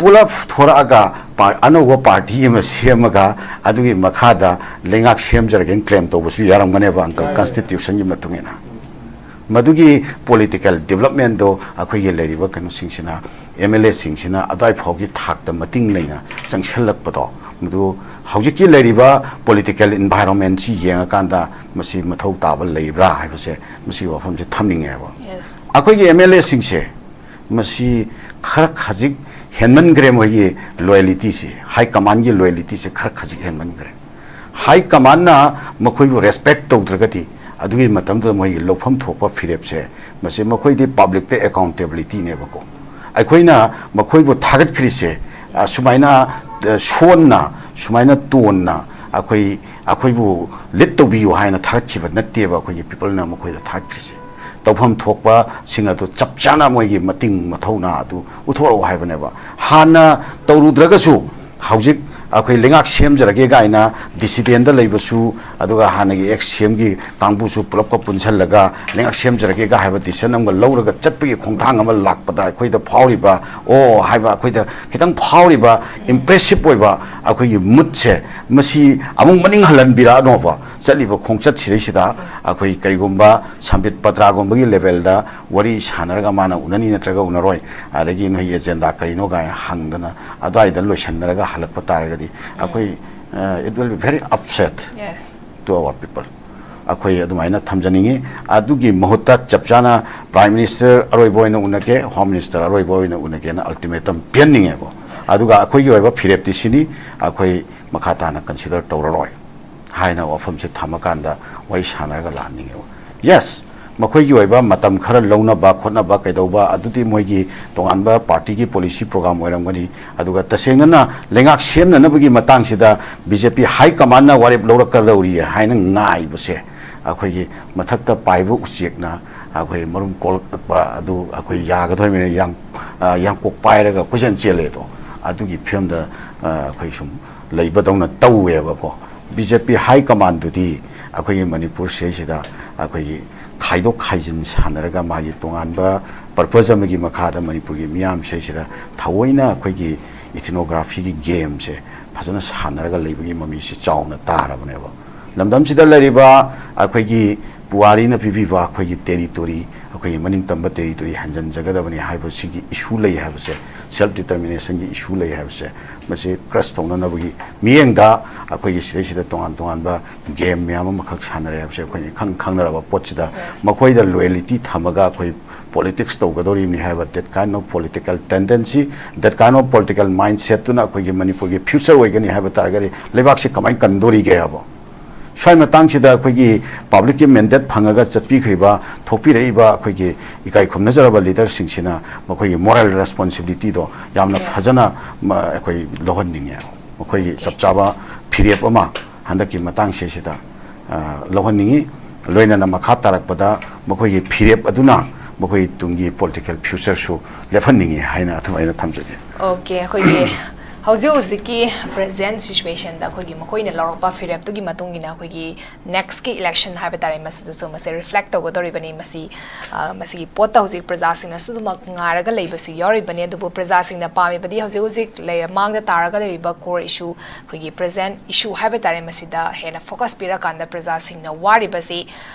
ꯄꯨꯂꯞ ꯊꯣꯔꯛꯑꯒ ꯄꯥ-, ꯑꯅꯧꯕ party ꯑꯃ ꯁꯦꯝꯃꯒ ꯑꯗꯨꯒꯤ ꯃꯈꯥꯗ ꯂꯩꯉꯥꯛ ꯁꯦꯝꯖꯔꯒꯦꯅ claim ꯇꯧꯕꯁꯨ ꯌꯥꯔꯝꯒꯅꯦꯕ, uncle, constitutionꯒꯤ ꯃꯇꯨꯡ ꯏꯟꯅ꯫ ꯃꯗꯨꯒꯤ political developmentꯗꯣ ꯑꯩꯈꯣꯏꯒꯤ ꯂꯩꯔꯤꯕ ꯀꯩꯅꯣꯁꯤꯡꯁꯤꯅ, MLAꯁꯤꯡꯁꯤꯅ ꯑꯗꯨꯋꯥꯏ ꯐꯥꯎꯒꯤ ꯊꯥꯛꯇ ꯃꯇꯤꯡ ꯂꯩꯅ ꯆꯪꯁꯤꯜꯂꯛꯄꯗꯣ, ꯃꯗꯨ ꯍꯧꯖꯤꯛꯀꯤ ꯂꯩꯔꯤꯕ political environmentꯁꯤ ꯌꯦꯡꯉꯀꯥꯟꯗ ꯃꯁꯤ ꯃꯊꯧ ꯇꯥꯕ ꯂꯩꯕ꯭ꯔꯥ ꯍꯥꯏꯕꯁꯦ, ꯃꯁꯤꯒꯤ ꯋꯥꯐꯝꯁꯦ ꯊꯝꯅꯤꯡꯉꯦꯕ꯫ Yes. ꯑꯩꯈꯣꯏꯒꯤ ꯑꯦꯝ ꯑꯦꯜ ꯑꯦꯁꯤꯡꯁꯦ ꯃꯁꯤ ꯈꯔ ꯈꯖꯤꯛ ꯍꯦꯟꯃꯟꯈ꯭ꯔꯦ꯫ ꯃꯣꯏꯒꯤ ꯂꯣꯌꯦꯂꯤꯇꯤꯁꯦ, ꯍꯥꯏ ꯀꯃꯥꯟꯒꯤ ꯂꯣꯌꯦꯂꯤꯇꯤꯁꯦ ꯈꯔ ꯈꯖꯤꯛ ꯍꯦꯟꯃꯟꯈ꯭ꯔꯦ꯫ ꯍꯥꯏ ꯀꯃꯥꯟꯅ ꯃꯈꯣꯏꯕꯨ ꯔꯦꯁꯄꯦꯛ ꯇꯧꯗ꯭ꯔꯒꯗꯤ ꯑꯗꯨꯒꯤ ꯃꯇꯝꯗꯨꯗ ꯃꯣꯏꯒꯤ ꯂꯧꯐꯝ ꯊꯣꯛꯄ ꯐꯤꯔꯦꯞꯁꯦ, ꯃꯁꯤ ꯃꯈꯣꯏꯗꯤ ꯄꯕ꯭ꯂꯤꯛꯇ ꯑꯦꯀꯥꯎꯟꯇꯦꯕꯤꯂꯤꯇꯤꯅꯦꯕꯀꯣ꯫ ꯑꯩꯈꯣꯏꯅ ꯃꯈꯣꯏꯕꯨ ꯊꯥꯒꯠꯈ꯭ꯔꯤꯁꯦ, ꯑ, ꯁꯨꯃꯥꯏꯅ, ꯑ, ꯁꯣꯟꯅ, ꯁꯨꯃꯥꯏꯅ ꯇꯣꯟꯅ ꯑꯩꯈꯣꯏ, ꯑꯩꯈꯣꯏꯕꯨ ꯂꯤꯠ ꯇꯧꯕꯤꯌꯨ ꯍꯥꯏꯅ ꯊꯥꯒꯠꯈꯤꯕ ꯅꯠꯇꯦꯕ꯫ ꯑꯩꯈꯣꯏꯒꯤ ꯄꯤꯄꯜꯅ ꯃꯈꯣꯏꯗ ꯊꯥꯒꯠꯈ꯭ꯔꯤꯁꯦ ꯇꯧꯐꯝ ꯊꯣꯛꯄꯁꯤꯡ ꯑꯗꯨ ꯆꯞ ꯆꯥꯅ ꯃꯣꯏꯒꯤ ꯃꯇꯤꯡ ꯃꯊꯧꯅꯥ ꯑꯗꯨ ꯎꯠꯊꯣꯔꯛꯎ ꯍꯥꯏꯕꯅꯦꯕ꯫ ꯍꯥꯟꯅ ꯇꯧꯔꯨꯗ꯭ꯔꯒꯁꯨ ꯍꯧꯖꯤꯛ ꯑꯩꯈꯣꯏ ꯂꯩꯉꯥꯛ ꯁꯦꯝꯖꯔꯒꯦ ꯀꯥꯏꯅ ꯗꯤꯁꯤꯗꯦꯟꯗ ꯂꯩꯕꯁꯨ, ꯑꯗꯨꯒ ꯍꯥꯟꯅꯒꯤ ꯑꯦꯛꯁ ꯁꯤ ꯑꯦꯝꯒꯤ ꯀꯥꯡꯕꯨꯁꯨ ꯄꯨꯂꯞꯀ ꯄꯨꯟꯁꯤꯜꯂꯒ ꯂꯩꯉꯥꯛ ꯁꯦꯝꯖꯔꯒꯦꯒ ꯍꯥꯏꯕ ꯗꯤꯁꯤꯖꯟ ꯑꯃꯒ ꯂꯧꯔꯒ ꯆꯠꯄꯒꯤ ꯈꯣꯡꯊꯥꯡ ꯑꯃ ꯂꯥꯛꯄꯗ ꯑꯩꯈꯣꯏꯗ ꯐꯥꯎꯔꯤꯕ, ꯑꯣ ꯍꯥꯏꯕ ꯑꯩꯈꯣꯏꯗ ꯈꯤꯇꯪ ꯐꯥꯎꯔꯤꯕ, ꯏꯝꯄ꯭ꯔꯦꯁꯤꯞ ꯑꯣꯏꯕ ꯑꯩꯈꯣꯏꯒꯤ ꯃꯨꯠꯁꯦ, ꯃꯁꯤ ꯑꯃꯨꯛ ꯃꯅꯤꯡ ꯍꯜꯍꯟꯕꯤꯔꯛꯑꯅꯣꯕ꯫ ꯆꯠꯂꯤꯕ ꯈꯣꯡꯆꯠꯁꯤꯗꯩꯁꯤꯗ ꯑꯩꯈꯣꯏ ꯀꯔꯤꯒꯨꯝꯕ ꯁꯝꯕꯤꯠ ꯄꯇ꯭ꯔꯥꯒꯨꯝꯕꯒꯤ ꯂꯦꯚꯦꯜꯗ ꯋꯥꯔꯤ ꯁꯥꯟꯅꯔꯒ ꯃꯥꯅ ꯎꯅꯅꯤ ꯅꯠꯇ꯭ꯔꯒ ꯎꯅꯔꯣꯏ, ꯑꯗꯒꯤ ꯅꯣꯏꯒꯤ ꯑꯦꯖꯦꯟꯗꯥ ꯀꯔꯤꯅꯣ ꯀꯥꯏꯅ ꯍꯪꯗꯅ ꯑꯗꯨꯋꯥꯏꯗ ꯂꯣꯏꯁꯤꯟꯅꯔꯒ ꯍꯜꯂꯛꯄ ꯇꯥꯔꯒꯗꯤ ꯑꯩꯈꯣꯏ, uh, it will be very upset Yes. to our people꯫ ꯑꯩꯈꯣꯏ ꯑꯗꯨꯃꯥꯏꯅ ꯊꯝꯖꯅꯤꯡꯉꯤ꯫ ꯑꯗꯨꯒꯤ ꯃꯍꯨꯠꯇ ꯆꯞ ꯆꯥꯅ ꯄ꯭ꯔꯥꯏꯝ ꯃꯤꯅꯤꯁꯇꯔ ꯑꯔꯣꯏꯕ ꯑꯣꯏꯅ ꯎꯅꯒꯦ, ꯍꯣꯝ ꯃꯤꯅꯤꯁꯇꯔ ꯑꯔꯣꯏꯕ ꯑꯣꯏꯅ ꯎꯅꯒꯦꯅ ꯑꯜꯇꯤꯃꯦꯇꯝ ꯄꯤꯍꯟꯅꯤꯡꯉꯦꯀꯣ꯫ ꯑꯗꯨꯒ ꯑꯩꯈꯣꯏꯒꯤ ꯑꯣꯏꯕ ꯐꯤꯔꯦꯞꯇꯤ ꯁꯤꯅꯤ, ꯑꯩꯈꯣꯏ ꯃꯈꯥ ꯇꯥꯅ ꯀꯟꯁꯤꯗꯔ ꯇꯧꯔꯔꯣꯏ ꯍꯥꯏꯅ ꯋꯥꯐꯝꯁꯦ ꯊꯝꯃꯀꯥꯟꯗ ꯋꯥꯔꯤ ꯁꯥꯟꯅꯔꯒ ꯂꯥꯛꯍꯟꯅꯤꯡꯉꯦꯕ꯫ ꯌꯦꯁ, ꯃꯈꯣꯏꯒꯤ ꯑꯣꯏꯕ ꯃꯇꯝ ꯈꯔ ꯂꯧꯅꯕ ꯈꯣꯠꯅꯕ ꯀꯩꯗꯧꯕ ꯑꯗꯨꯗꯤ ꯃꯣꯏꯒꯤ ꯇꯣꯉꯥꯟꯕ ꯄꯥꯔꯇꯤꯒꯤ ꯄꯣꯂꯤꯁꯤ ꯄ꯭ꯔꯣꯒ꯭ꯔꯥꯝ ꯑꯣꯏꯔꯝꯒꯅꯤ꯫ ꯑꯗꯨꯒ ꯇꯁꯦꯡꯅꯅ ꯂꯩꯉꯥꯛ ꯁꯦꯝꯅꯅꯕꯒꯤ ꯃꯇꯥꯡꯁꯤꯗ ꯕꯤ ꯖꯦ ꯄꯤ ꯍꯥꯏ ꯀꯃꯥꯟꯅ ꯋꯥꯔꯦꯞ ꯂꯧꯔꯛꯀꯗꯧꯔꯤ ꯍꯥꯏꯅ ꯉꯥꯏꯕꯁꯦ, ꯑꯩꯈꯣꯏꯒꯤ ꯃꯊꯛꯇ ꯄꯥꯏꯕ ꯎꯆꯦꯛꯅ ꯑꯩꯈꯣꯏ ꯃꯔꯨꯝ ꯀꯣꯛꯂꯛꯄ ꯑꯗꯨ ꯑꯩꯈꯣꯏ ꯌꯥꯒꯗꯧꯔꯤꯕꯅꯤꯅ ꯌꯥꯡ-, ꯑ, ꯌꯥꯡꯀꯣꯛ ꯄꯥꯏꯔꯒ ꯀꯣꯏꯆꯦꯟ ꯆꯦꯜꯂꯦꯗꯣ, ꯑꯗꯨꯒꯤ ꯐꯤꯕꯝꯗ, ꯑ, ꯑꯩꯈꯣꯏ ꯁꯨꯝ ꯂꯩꯕꯗꯧꯅ ꯇꯧꯋꯦꯕꯀꯣ꯫ ꯕꯤ ꯖꯦ ꯄꯤ ꯍꯥꯏ ꯀꯃꯥꯟꯗꯨꯗꯤ ꯑꯩꯈꯣꯏꯒꯤ ꯃꯅꯤꯄꯨꯔ ꯁꯤꯗꯩꯁꯤꯗ ꯑꯩꯈꯣꯏꯒꯤ ꯈꯥꯏꯗꯣꯛ ꯈꯥꯏꯖꯤꯟ ꯁꯥꯟꯅꯔꯒ ꯃꯥꯒꯤ ꯇꯣꯉꯥꯟꯕ ꯄꯔꯄꯁ ꯑꯃꯒꯤ ꯃꯈꯥꯗ ꯃꯅꯤꯄꯨꯔꯒꯤ ꯃꯤꯌꯥꯝ ꯁꯤꯗꯩꯁꯤꯗ ꯊꯑꯣꯏꯅ ꯑꯩꯈꯣꯏꯒꯤ ꯏꯊꯤꯅꯣꯒ꯭ꯔꯥꯐꯤꯒꯤ ꯒꯦꯝꯁꯦ ꯐꯖꯅ ꯁꯥꯟꯅꯔꯒ ꯂꯩꯕꯒꯤ ꯃꯃꯤꯁꯦ ꯆꯥꯎꯅ ꯇꯥꯔꯕꯅꯦꯕ꯫ ꯂꯝꯗꯝꯁꯤꯗ ꯂꯩꯔꯤꯕ ꯑꯩꯈꯣꯏꯒꯤ ꯄꯨꯋꯥꯔꯤꯅ ꯄꯤꯕꯤꯕ ꯑꯩꯈꯣꯏꯒꯤ ꯇꯦꯔꯤꯇꯣꯔꯤ, ꯑꯩꯈꯣꯏꯒꯤ ꯃꯅꯤꯡ ꯇꯝꯕ ꯇꯦꯔꯤꯇꯣꯔꯤ ꯍꯟꯖꯤꯟꯖꯒꯗꯕꯅꯤ ꯍꯥꯏꯕꯁꯤꯒꯤ ꯏꯁꯨ ꯂꯩ ꯍꯥꯏꯕꯁꯦ, ꯁꯦꯜꯐ ꯗꯤꯇꯔꯃꯤꯅꯦꯁꯟꯒꯤ ꯏꯁꯨ ꯂꯩ ꯍꯥꯏꯕꯁꯦ, ꯃꯁꯤ ꯀ꯭ꯔꯁ ꯇꯧꯅꯅꯕꯒꯤ ꯃꯤꯠꯌꯦꯡꯗ ꯑꯩꯈꯣꯏꯒꯤ ꯁꯤꯗꯩꯁꯤꯗ ꯇꯣꯉꯥꯟ ꯇꯣꯉꯥꯟꯕ ꯒꯦꯝ ꯃꯌꯥꯝ ꯑꯃꯈꯛ ꯁꯥꯟꯅꯔꯦ ꯍꯥꯏꯕꯁꯦ ꯑꯩꯈꯣꯏꯅ ꯏꯈꯪ ꯈꯪꯅꯔꯕ ꯄꯣꯠꯁꯤꯗ, ꯃꯈꯣꯏꯗ ꯂꯣꯌꯦꯂꯤꯇꯤ ꯊꯝꯃꯒ ꯑꯩꯈꯣꯏ ꯄꯣꯂꯤꯇꯤꯛꯁ ꯇꯧꯒꯗꯧꯔꯤꯕꯅꯤ ꯍꯥꯏꯕ, that kind of political tendency, that kind of political mindset ꯇꯨꯅ ꯑꯩꯈꯣꯏꯒꯤ ꯃꯅꯤꯄꯨꯔꯒꯤ ꯐ꯭ꯌꯨꯆꯔ ꯑꯣꯏꯒꯅꯤ ꯍꯥꯏꯕ ꯇꯥꯔꯒꯗꯤ, ꯂꯩꯕꯥꯛꯁꯤ ꯀꯃꯥꯏꯅ ꯀꯟꯗꯣꯔꯤꯒꯦ ꯍꯥꯏꯕ? ꯁ꯭ꯋꯥꯏ ꯃꯇꯥꯡꯁꯤꯗ ꯑꯩꯈꯣꯏꯒꯤ ꯄꯕ꯭ꯂꯤꯛꯀꯤ ꯃꯦꯟꯗꯦꯠ ꯐꯪꯉꯒ ꯆꯠꯄꯤꯈ꯭ꯔꯤꯕ, ꯊꯣꯛꯄꯤꯔꯛꯏꯕ ꯑꯩꯈꯣꯏꯒꯤ ꯏꯀꯥꯏ ꯈꯨꯝꯅꯖꯔꯕ ꯂꯤꯗꯔꯁꯤꯡꯁꯤꯅ ꯃꯈꯣꯏꯒꯤ ꯃꯣꯔꯦꯜ ꯔꯦꯁꯄꯣꯟꯁꯤꯕꯤꯂꯤꯇꯤꯗꯣ ꯌꯥꯝꯅ ꯐꯖꯅ ꯃ-, ꯑꯩꯈꯣꯏ ꯂꯧꯍꯟꯅꯤꯡꯉꯦ꯫ ꯃꯈꯣꯏꯒꯤ ꯆꯞ ꯆꯥꯕ ꯐꯤꯔꯦꯞ ꯑꯃ ꯍꯟꯗꯛꯀꯤ ꯃꯇꯥꯡꯁꯤꯗ, ꯑ, ꯂꯧꯍꯟꯅꯤꯡꯉꯤ꯫ ꯂꯣꯏꯅꯅ ꯃꯈꯥ ꯇꯥꯔꯛꯄꯗ ꯃꯈꯣꯏꯒꯤ ꯐꯤꯔꯦꯞ ꯑꯗꯨꯅ ꯃꯈꯣꯏꯒꯤ ꯇꯨꯡꯒꯤ ꯄꯣꯂꯤꯇꯤꯀꯦꯜ ꯐ꯭ꯌꯨꯆꯔꯁꯨ ꯂꯦꯞꯍꯟꯅꯤꯡꯉꯤ ꯍꯥꯏꯅ ꯑꯗꯨꯃꯥꯏꯅ ꯊꯝꯖꯒꯦ꯫ ꯑꯣꯀꯦ, ꯑꯩꯈꯣꯏꯒꯤ ꯍꯧꯖꯤꯛ ꯍꯧꯖꯤꯛꯀꯤ ꯄ꯭ꯔꯦꯖꯦꯟ ꯁꯤꯆꯨꯋꯦꯁꯟꯗ ꯑꯩꯈꯣꯏꯒꯤ ꯃꯈꯣꯏꯅ ꯂꯧꯔꯛꯄ ꯐꯤꯔꯦꯞꯇꯨꯒꯤ ꯃꯇꯨꯡ ꯏꯟꯅ ꯑꯩꯈꯣꯏꯒꯤ ꯅꯦꯛꯁꯀꯤ ꯏꯂꯦꯛꯁꯟ ꯍꯥꯏꯕ ꯇꯥꯔꯦ, ꯃꯁꯤꯗꯁꯨ ꯃꯁꯦ ꯔꯤꯐ꯭ꯂꯦꯛ ꯇꯧꯒꯗꯧꯔꯤꯕꯅꯤ꯫ ꯃꯁꯤ, ꯑ, ꯃꯁꯤꯒꯤ ꯄꯣꯠꯇ ꯍꯧꯖꯤꯛ ꯄ꯭ꯔꯖꯥꯁꯤꯡꯅꯁꯨ ꯑꯗꯨꯃꯛ ꯉꯥꯏꯔꯒ ꯂꯩꯕꯁꯨ ꯌꯥꯎꯔꯤꯕꯅꯤ꯫ ꯑꯗꯨꯕꯨ ꯄ꯭ꯔꯖꯥꯁꯤꯡꯅ ꯄꯥꯝꯃꯤꯕꯗꯤ ꯍꯧꯖꯤꯛ ꯍꯧꯖꯤꯛ ꯂꯩ-, ꯃꯥꯡꯗ ꯇꯥꯔꯒ ꯂꯩꯔꯤꯕ ꯀꯣꯔ ꯏꯁꯨ, ꯑꯩꯈꯣꯏꯒꯤ ꯄ꯭ꯔꯖꯦꯟ ꯏꯁꯨ ꯍꯥꯏꯕ ꯇꯥꯔꯦ, ꯃꯁꯤꯗ ꯍꯦꯟꯅ ꯐꯣꯀꯁ ꯄꯤꯔꯀꯥꯟꯗ ꯄ꯭ꯔꯖꯥꯁꯤꯡꯅ ꯋꯥꯔꯤꯕꯁꯤ,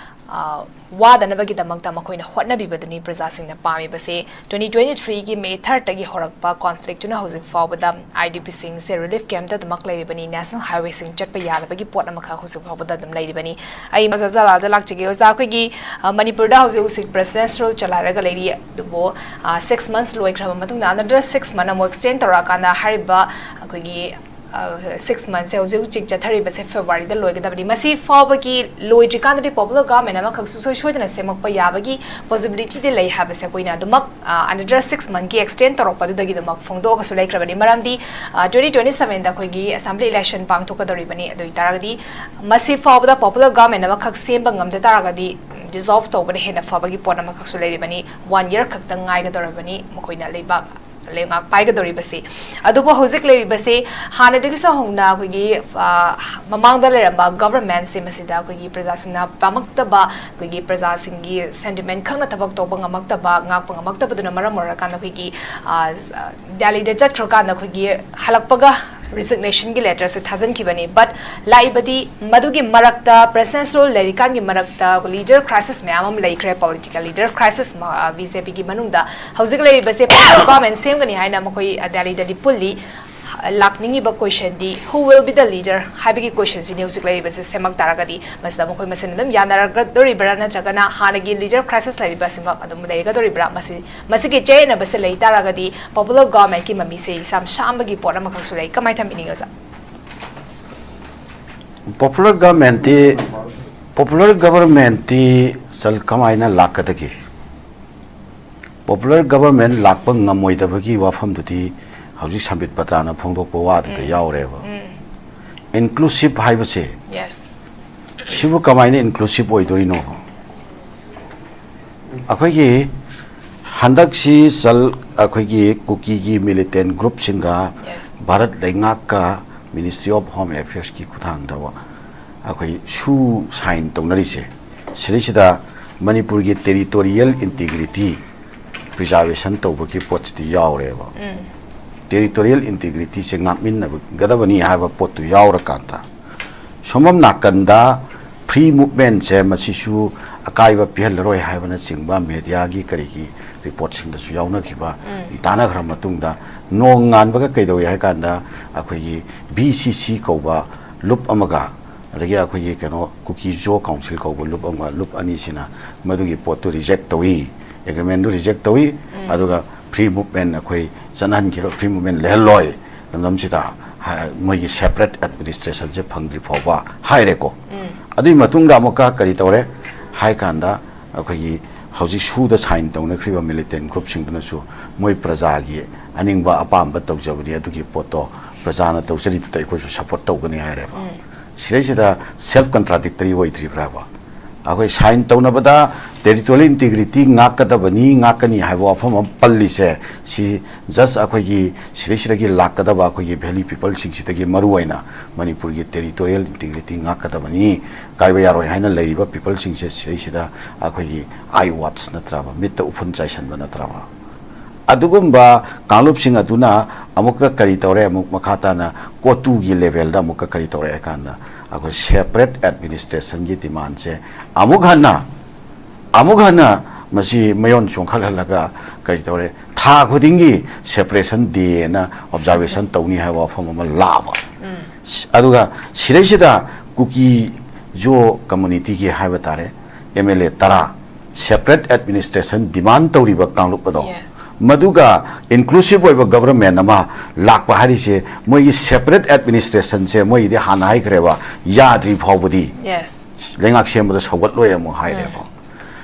ꯑ, ꯋꯥꯗꯅꯕꯒꯤꯗꯃꯛꯇ ꯃꯈꯣꯏꯅ ꯍꯣꯠꯅꯕꯤꯕꯗꯨꯅꯤ ꯄ꯭ꯔꯖꯥꯁꯤꯡꯅ ꯄꯥꯝꯃꯤꯕꯁꯦ꯫ Twenty twenty-three ꯒꯤ May third ꯇꯒꯤ ꯍꯧꯔꯛꯄ ꯀꯣꯟꯐ꯭ꯂꯤꯛꯇꯨꯅ ꯍꯧꯖꯤꯛ ꯐꯥꯎꯕꯗ IDP ꯁꯤꯡꯁꯦ ꯔꯤꯂꯤꯐ ꯀꯦꯝꯞꯇ ꯑꯗꯨꯃꯛ ꯂꯩꯔꯤꯕꯅꯤ, ꯅꯦꯁꯅꯦꯜ ꯍꯥꯏꯋꯦꯁꯤꯡ ꯆꯠꯄ ꯌꯥꯗꯕꯒꯤ ꯄꯣꯠ ꯑꯃꯈꯛ ꯍꯧꯖꯤꯛ ꯐꯥꯎꯕꯗ ꯑꯗꯨꯝ ꯂꯩꯔꯤꯕꯅꯤ꯫ ꯑꯩ ꯃꯖꯥ ꯖꯂꯥꯜꯗ ꯂꯥꯛꯆꯒꯦ꯫ ꯑꯣꯖꯥ, ꯑꯩꯈꯣꯏꯒꯤ, ꯑ, ꯃꯅꯤꯄꯨꯔꯗ ꯍꯧꯖꯤꯛ ꯍꯧꯖꯤꯛ ꯄ꯭ꯔꯦꯁꯤꯗꯦꯟꯁꯤꯌꯦꯜ ꯆꯂꯥꯏꯔꯒ ꯂꯩꯔꯤ, ꯑꯗꯨꯕꯨ, ꯑ, six months ꯂꯣꯏꯈ꯭ꯔꯕ ꯃꯇꯨꯡꯗ another six month ꯑꯃꯨꯛ extend ꯇꯧꯔꯛꯑꯀꯥꯟꯗ ꯍꯥꯏꯔꯤꯕ ꯑꯩꯈꯣꯏꯒꯤ, ꯑ, six monthꯁꯦ ꯍꯧꯖꯤꯛ ꯍꯧꯖꯤꯛ ꯆꯠꯊꯔꯤꯕꯁꯦ ꯐꯦꯕ꯭ꯔꯨꯋꯥꯔꯤꯗ ꯂꯣꯏꯒꯗꯕꯅꯤ꯫ ꯃꯁꯤ ꯐꯥꯎꯕꯒꯤ ꯂꯣꯏꯗ꯭ꯔꯤꯀꯥꯟꯗꯗꯤ ꯄꯣꯄꯨꯂꯔ ꯒꯚꯔꯟꯃꯦꯟꯠ ꯑꯃꯈꯛ ꯁꯨꯡꯁꯣꯏ ꯁꯣꯏꯗꯅ ꯁꯦꯝꯃꯛꯄ ꯌꯥꯕꯒꯤ ꯄꯣꯁꯤꯕꯤꯂꯤꯇꯤꯗꯤ ꯂꯩ ꯍꯥꯏꯕꯁꯦ ꯑꯩꯈꯣꯏꯅ ꯑꯗꯨꯃꯛ, ꯑ, another six monthꯀꯤ extend ꯇꯧꯔꯛꯄꯗꯨꯗꯒꯤ ꯑꯗꯨꯃꯛ ꯐꯣꯡꯗꯣꯛꯑꯒꯁꯨ ꯂꯩꯈ꯭ꯔꯕꯅꯤ꯫ ꯃꯔꯝꯗꯤ, ꯑ, twenty twenty sevenꯗ ꯑꯩꯈꯣꯏꯒꯤ assembly election ꯄꯥꯡꯊꯣꯛꯀꯗꯧꯔꯤꯕꯅꯤ꯫ ꯑꯗꯨ ꯑꯣꯏꯇꯥꯔꯒꯗꯤ ꯃꯁꯤ ꯐꯥꯎꯕꯗ ꯄꯣꯄꯨꯂꯔ ꯒꯚꯔꯟꯃꯦꯟꯠ ꯑꯃꯈꯛ ꯁꯦꯝꯕ ꯉꯝꯗ ꯇꯥꯔꯒꯗꯤ dissolve ꯇꯧꯕꯅ ꯍꯦꯟꯅ ꯐꯕꯒꯤ ꯄꯣꯠ ꯑꯃꯈꯛꯁꯨ ꯂꯩꯔꯤꯕꯅꯤ꯫ One year ꯈꯛꯇꯪ ꯉꯥꯏꯒꯗꯧꯔꯕꯅꯤ ꯃꯈꯣꯏꯅ ꯂꯩꯕꯥꯛ ꯂꯩꯉꯥꯛ ꯄꯥꯏꯒꯗꯧꯔꯤꯕꯁꯤ꯫ ꯑꯗꯨꯕꯨ ꯍꯧꯖꯤꯛ ꯂꯩꯔꯤꯕꯁꯤ ꯍꯥꯟꯅꯗꯒꯤꯁꯨ ꯍꯧꯅ ꯑꯩꯈꯣꯏꯒꯤ, ꯑ, ꯃꯃꯥꯡꯗ ꯂꯩꯔꯝꯕ ꯒꯚꯔꯟꯃꯦꯟꯠꯁꯦ ꯃꯁꯤꯗ ꯑꯩꯈꯣꯏꯒꯤ ꯄ꯭ꯔꯖꯥꯁꯤꯡꯅ ꯄꯥꯝꯃꯛꯇꯕ, ꯑꯩꯈꯣꯏꯒꯤ ꯄ꯭ꯔꯖꯥꯁꯤꯡꯒꯤ ꯁꯦꯟꯇꯤꯃꯦꯟꯠ ꯈꯪꯅ ꯊꯕꯛ ꯇꯧꯕ ꯉꯝꯃꯛꯇꯕ, ꯉꯥꯛꯄ ꯉꯝꯃꯛꯇꯕꯗꯨꯅ ꯃꯔꯝ ꯑꯣꯏꯔꯀꯥꯟꯗ ꯑꯩꯈꯣꯏꯒꯤ, ꯑ, ꯗꯦꯜꯂꯤꯗ ꯆꯠꯈ꯭ꯔꯀꯥꯟꯗ ꯑꯩꯈꯣꯏꯒꯤ ꯍꯜꯂꯛꯄꯒ ꯔꯤꯖꯤꯒꯅꯦꯁꯟꯒꯤ ꯂꯦꯇꯔꯁꯦ ꯊꯥꯖꯤꯟꯈꯤꯕꯅꯤ꯫ ꯕꯠ ꯂꯥꯛꯏꯕꯗꯤ ꯃꯗꯨꯒꯤ ꯃꯔꯛꯇ, ꯄ꯭ꯔꯦꯁꯤꯗꯦꯟꯁꯤꯌꯦꯜ ꯂꯩꯔꯤꯀꯥꯟꯒꯤ ꯃꯔꯛꯇ ꯂꯤꯗꯔ ꯀ꯭ꯔꯥꯏꯁꯤꯁ ꯃꯌꯥꯝ ꯑꯃ ꯂꯩꯈ꯭ꯔꯦ, political leader crisis. B J ꯄꯤꯒꯤ ꯃꯅꯨꯡꯗ ꯍꯧꯖꯤꯛ ꯂꯩꯔꯤꯕꯁꯦ ꯄꯣꯄꯨꯂꯔ ꯒꯣꯚꯔꯟꯃꯦꯟ ꯁꯦꯝꯒꯅꯤ ꯍꯥꯏꯅ ꯃꯈꯣꯏ ꯗꯦꯜꯂꯤꯗꯗꯤ ꯄꯨꯜꯂꯤ꯫ ꯂꯥꯛꯅꯤꯡꯉꯤꯕ ꯀꯣꯏꯁꯟꯗꯤ, "Who will be the leader?" ꯍꯥꯏꯕꯒꯤ ꯀꯣꯏꯁꯟꯁꯤꯅꯤ ꯍꯧꯖꯤꯛ ꯂꯩꯔꯤꯕꯁꯦ꯫ ꯁꯦꯝꯃꯛ ꯇꯥꯔꯒꯗꯤ ꯃꯁꯤꯗ ꯃꯈꯣꯏ ꯃꯁꯦꯟ ꯑꯗꯨꯝ ꯌꯥꯅꯔꯛꯀꯗꯣꯔꯤꯕ꯭ꯔꯥ, ꯅꯠꯇ꯭ꯔꯒꯅ ꯍꯥꯟꯅꯒꯤ ꯂꯤꯗꯔ ꯀ꯭ꯔꯥꯏꯁꯤꯁ ꯂꯩꯔꯤꯕ ꯑꯁꯤꯃꯛ ꯑꯗꯨꯝ ꯂꯩꯒꯗꯣꯔꯤꯕ꯭ꯔꯥ? ꯃꯁꯤ, ꯃꯁꯤꯒꯤ ꯆꯌꯦꯠꯅꯕꯁꯦ ꯂꯩ ꯇꯥꯔꯒꯗꯤ ꯄꯣꯄꯨꯂꯔ ꯒꯣꯚꯔꯟꯃꯦꯟꯒꯤ ꯃꯃꯤꯁꯦ ꯌꯥꯝ ꯁꯥꯝꯕꯒꯤ ꯄꯣꯠ ꯑꯃꯈꯛꯁꯨ ꯂꯩ꯫ ꯀꯃꯥꯏꯅ ꯊꯝꯕꯤꯅꯤꯡꯉꯤ, ꯑꯣꯖꯥ? ꯄꯣꯄꯨꯂꯔ ꯒꯚꯔꯟꯃꯦꯟꯇꯤ, ꯄꯣꯄꯨꯂꯔ ꯒꯚꯔꯟꯃꯦꯟꯇꯤ ꯁꯜ ꯀꯃꯥꯏꯅ ꯂꯥꯛꯀꯗꯒꯦ? ꯄꯣꯄꯨꯂꯔ ꯒꯚꯔꯟꯃꯦꯟ ꯂꯥꯛꯄ ꯉꯝꯃꯣꯏꯗꯕꯒꯤ ꯋꯥꯐꯝꯗꯨꯗꯤ ꯍꯧꯖꯤꯛ ꯁꯝꯕꯤꯠ ꯄꯇ꯭ꯔꯥꯅ ꯐꯣꯡꯗꯣꯛꯄ ꯋꯥꯗꯨꯗ ꯌꯥꯎꯔꯦꯕ꯫ ꯏꯟꯀ꯭ꯂꯨꯁꯤꯞ ꯍꯥꯏꯕꯁꯦ, ꯌꯦꯁ꯫ ꯁꯤꯕꯨ ꯀꯃꯥꯏꯅ ꯏꯟꯀ꯭ꯂꯨꯁꯤꯞ ꯑꯣꯏꯗꯣꯔꯤꯅꯣ? ꯑꯩꯈꯣꯏꯒꯤ ꯍꯟꯗꯛꯁꯤ ꯆꯜ ꯑꯩꯈꯣꯏꯒꯤ ꯀꯨꯀꯤꯒꯤ ꯃꯤꯂꯤꯇꯦꯟ ꯒ꯭ꯔꯨꯞꯁꯤꯡꯒ ꯌꯦꯁ꯫ ꯚꯥꯔꯠ ꯂꯩꯉꯥꯛꯀ ꯃꯤꯅꯤꯁꯇ꯭ꯔꯤ ꯑꯣꯐ ꯍꯣꯝ ꯑꯦꯐꯤꯌꯔꯁꯀꯤ ꯈꯨꯠꯊꯥꯡꯗ ꯑꯩꯈꯣꯏ ꯁꯨ ꯁꯥꯏꯟ ꯇꯧꯅꯔꯤꯁꯦ, ꯁꯤꯗꯩꯁꯤꯗ ꯃꯅꯤꯄꯨꯔꯒꯤ ꯇꯦꯔꯤꯇꯣꯔꯤꯌꯦꯜ ꯏꯟꯇꯤꯒ꯭ꯔꯤꯇꯤ ꯄ꯭ꯔꯤꯖꯥꯔꯕꯦꯁꯟ ꯇꯧꯕꯒꯤ ꯄꯣꯠꯁꯤꯗꯤ ꯌꯥꯎꯔꯦꯕ꯫ ꯇꯦꯔꯤꯇꯣꯔꯤꯌꯦꯜ ꯏꯟꯇꯤꯒ꯭ꯔꯤꯇꯤꯁꯦ ꯉꯥꯛꯃꯤꯟꯅꯒꯗꯕꯅꯤ ꯍꯥꯏꯕ ꯄꯣꯠꯇꯨ ꯌꯥꯎꯔꯀꯥꯟꯗ, ꯁꯣꯝꯕꯝ ꯅꯥꯀꯟꯗ ꯐ꯭ꯔꯤ ꯃꯨꯚꯃꯦꯟꯁꯦ ꯃꯁꯤꯁꯨ ꯑꯀꯥꯏꯕ ꯄꯤꯍꯜꯂꯔꯣꯏ ꯍꯥꯏꯕꯅꯆꯤꯡꯕ ꯃꯦꯗꯤꯌꯥꯒꯤ ꯀꯔꯤꯒꯤ ꯔꯤꯄꯣꯔꯠꯁꯤꯡꯗꯁꯨ ꯌꯥꯎꯅꯈꯤꯕ ꯇꯥꯟꯅꯈ꯭ꯔ ꯃꯇꯨꯡꯗ, ꯅꯣꯡ ꯉꯥꯟꯕꯒ ꯀꯩꯗꯧꯏ ꯍꯥꯏ ꯀꯥꯟꯗ ꯑꯩꯈꯣꯏꯒꯤ ꯚꯤ ꯁꯤ ꯁꯤ ꯀꯧꯕ ꯂꯨꯞ ꯑꯃꯒ, ꯑꯗꯒꯤ ꯑꯩꯈꯣꯏꯒꯤ ꯀꯩꯅꯣ ꯀꯨꯀꯤ ꯖꯣ ꯀꯥꯎꯟꯁꯤꯜ ꯀꯧꯕ ꯂꯨꯞ ꯑꯃꯒ, ꯂꯨꯞ ꯑꯅꯤꯁꯤꯅ ꯃꯗꯨꯒꯤ ꯄꯣꯠꯇꯨ ꯔꯤꯖꯦꯛ ꯇꯧꯏ, ꯑꯦꯒ꯭ꯔꯤꯃꯦꯟꯗꯨ ꯔꯤꯖꯦꯛ ꯇꯧꯏ꯫ ꯑꯗꯨꯒ ꯐ꯭ꯔꯤ ꯃꯨꯚꯃꯦꯟ ꯑꯩꯈꯣꯏ ꯆꯠꯅꯍꯟꯈꯤꯔꯣꯏ, ꯐ꯭ꯔꯤ ꯃꯨꯚꯃꯦꯟ ꯂꯩꯍꯜꯂꯣꯏ, ꯂꯝꯗꯝꯁꯤꯗ ꯍꯥ-, ꯃꯣꯏꯒꯤ ꯁꯦꯄꯔꯦꯠ ꯑꯦꯗꯃꯤꯅꯤꯁꯇ꯭ꯔꯦꯁꯟꯁꯦ ꯐꯪꯗ꯭ꯔꯤ ꯐꯥꯎꯕ ꯍꯥꯏꯔꯦꯀꯣ꯫ ꯑꯗꯨꯒꯤ ꯃꯇꯨꯡꯗ ꯑꯃꯨꯛꯀ ꯀꯔꯤ ꯇꯧꯔꯦ ꯍꯥꯏ ꯀꯥꯟꯗ, ꯑꯩꯈꯣꯏꯒꯤ ꯍꯧꯖꯤꯛ ꯁꯨꯗ ꯁꯥꯏꯟ ꯇꯧꯅꯈ꯭ꯔꯤꯕ ꯃꯤꯂꯤꯇꯦꯟ ꯒ꯭ꯔꯨꯞꯁꯤꯡꯗꯨꯅꯁꯨ ꯃꯣꯏ ꯄ꯭ꯔꯖꯥꯒꯤ ꯑꯅꯤꯡꯕ ꯑꯄꯥꯝꯕ ꯇꯧꯖꯕꯅꯤ, ꯑꯗꯨꯒꯤ ꯄꯣꯠꯇꯣ ꯄ꯭ꯔꯖꯥꯅ ꯇꯧꯖꯔꯤꯗꯨꯗ ꯑꯩꯈꯣꯏꯁꯨ ꯁꯞꯄꯣꯔꯠ ꯇꯧꯒꯅꯤ ꯍꯥꯏꯔꯦꯕ꯫ ꯁꯤꯗꯩꯁꯤꯗ ꯁꯦꯜꯐ ꯀꯟꯇ꯭ꯔꯥꯗꯤꯛꯇꯔꯤ ꯑꯣꯏꯗ꯭ꯔꯤꯕ꯭ꯔꯥꯕ? ꯑꯩꯈꯣꯏ ꯁꯥꯏꯟ ꯇꯧꯅꯕꯗ ꯇꯦꯔꯤꯇꯣꯔꯤꯌꯦꯜ ꯏꯟꯇꯤꯒ꯭ꯔꯤꯇꯤ ꯉꯥꯛꯀꯗꯕꯅꯤ, ꯉꯥꯛꯀꯅꯤ ꯍꯥꯏꯕ ꯋꯥꯐꯝ ꯑꯃ ꯄꯜꯂꯤꯁꯦ, ꯁꯤ ꯖꯁ ꯑꯩꯈꯣꯏꯒꯤ ꯁꯤꯗꯩꯁꯤꯗꯒꯤ ꯂꯥꯛꯀꯗꯕ ꯑꯩꯈꯣꯏꯒꯤ ꯚꯦꯂꯤ ꯄꯤꯄꯜꯁꯤꯡꯁꯤꯗꯒꯤ ꯃꯔꯨꯑꯣꯏꯅ ꯃꯅꯤꯄꯨꯔꯒꯤ ꯇꯦꯔꯤꯇꯣꯔꯤꯌꯦꯜ ꯏꯟꯇꯤꯒ꯭ꯔꯤꯇꯤ ꯉꯥꯛꯀꯗꯕꯅꯤ, ꯀꯥꯏꯕ ꯌꯥꯔꯣꯏ ꯍꯥꯏꯅ ꯂꯩꯔꯤꯕ ꯄꯤꯄꯜꯁꯤꯡꯁꯦ ꯁꯤꯗꯩꯁꯤꯗ ꯑꯩꯈꯣꯏꯒꯤ ꯑꯥꯏ ꯋꯥꯠꯆ ꯅꯠꯇ꯭ꯔꯕ, ꯃꯤꯠꯇ ꯎꯐꯨꯟ ꯆꯥꯏꯁꯟꯕ ꯅꯠꯇ꯭ꯔꯕ? ꯑꯗꯨꯒꯨꯝꯕ ꯀꯥꯡꯂꯨꯞꯁꯤꯡ ꯑꯗꯨꯅ ꯑꯃꯨꯛꯀ ꯀꯔꯤ ꯇꯧꯔꯦ, ꯑꯃꯨꯛ ꯃꯈꯥ ꯇꯥꯅ ꯀꯣꯇꯨꯒꯤ ꯂꯦꯚꯦꯜꯗ ꯑꯃꯨꯛꯀ ꯀꯔꯤ ꯇꯧꯔꯦ ꯍꯥꯏ ꯀꯥꯟꯗ, ꯑꯩꯈꯣꯏ ꯁꯦꯄꯔꯦꯠ ꯑꯦꯗꯃꯤꯅꯤꯁꯇ꯭ꯔꯦꯁꯟꯒꯤ ꯗꯤꯃꯥꯟꯁꯦ ꯑꯃꯨꯛ ꯍꯟꯅ, ꯑꯃꯨꯛ ꯍꯟꯅ ꯃꯁꯤ ꯃꯌꯣꯟ ꯆꯣꯡꯈꯠꯍꯜꯂꯒ ꯀꯔꯤ ꯇꯧꯔꯦ, ꯊꯥ ꯈꯨꯗꯤꯡꯒꯤ ꯁꯦꯄꯔꯦꯁꯟ ꯗꯦꯅ ꯑꯣꯕꯖꯥꯔꯕꯦꯁꯟ ꯇꯧꯅꯤ ꯍꯥꯏꯕ ꯋꯥꯐꯝ ꯑꯃ ꯂꯥꯛꯑꯕ꯫ ꯑꯗꯨꯒ ꯁꯤꯗꯩꯁꯤꯗ ꯀꯨꯀꯤ ꯖꯣ ꯀꯝꯃꯨꯅꯤꯇꯤꯒꯤ ꯍꯥꯏꯕ ꯇꯥꯔꯦ, ꯑꯦꯝ ꯑꯦꯜ ꯑꯦ ꯇꯔꯥ ꯁꯦꯄꯔꯦꯠ ꯑꯦꯗꯃꯤꯅꯤꯁꯇ꯭ꯔꯦꯁꯟ ꯗꯤꯃꯥꯟ ꯇꯧꯔꯤꯕ ꯀꯥꯡꯂꯨꯞ ꯑꯗꯣ, Yes. ꯃꯗꯨꯒ ꯏꯟꯀ꯭ꯂꯨꯁꯤꯞ ꯑꯣꯏꯕ ꯒꯕꯔꯃꯦꯟ ꯑꯃ ꯂꯥꯛꯄ ꯍꯥꯏꯔꯤꯁꯦ, ꯃꯣꯏꯒꯤ ꯁꯦꯄꯔꯦꯠ ꯑꯦꯗꯃꯤꯅꯤꯁꯇ꯭ꯔꯦꯁꯟꯁꯦ ꯃꯣꯏꯒꯤꯗꯤ ꯍꯥꯟꯅ ꯍꯥꯏꯈ꯭ꯔꯦꯕ, ꯌꯥꯗ꯭ꯔꯤ ꯐꯥꯎꯕꯗꯤ Yes. ꯂꯩꯉꯥꯛ ꯁꯦꯝꯕꯗ ꯁꯧꯒꯠꯂꯣꯏ ꯑꯃꯨꯛ ꯍꯥꯏꯔꯦꯕ꯫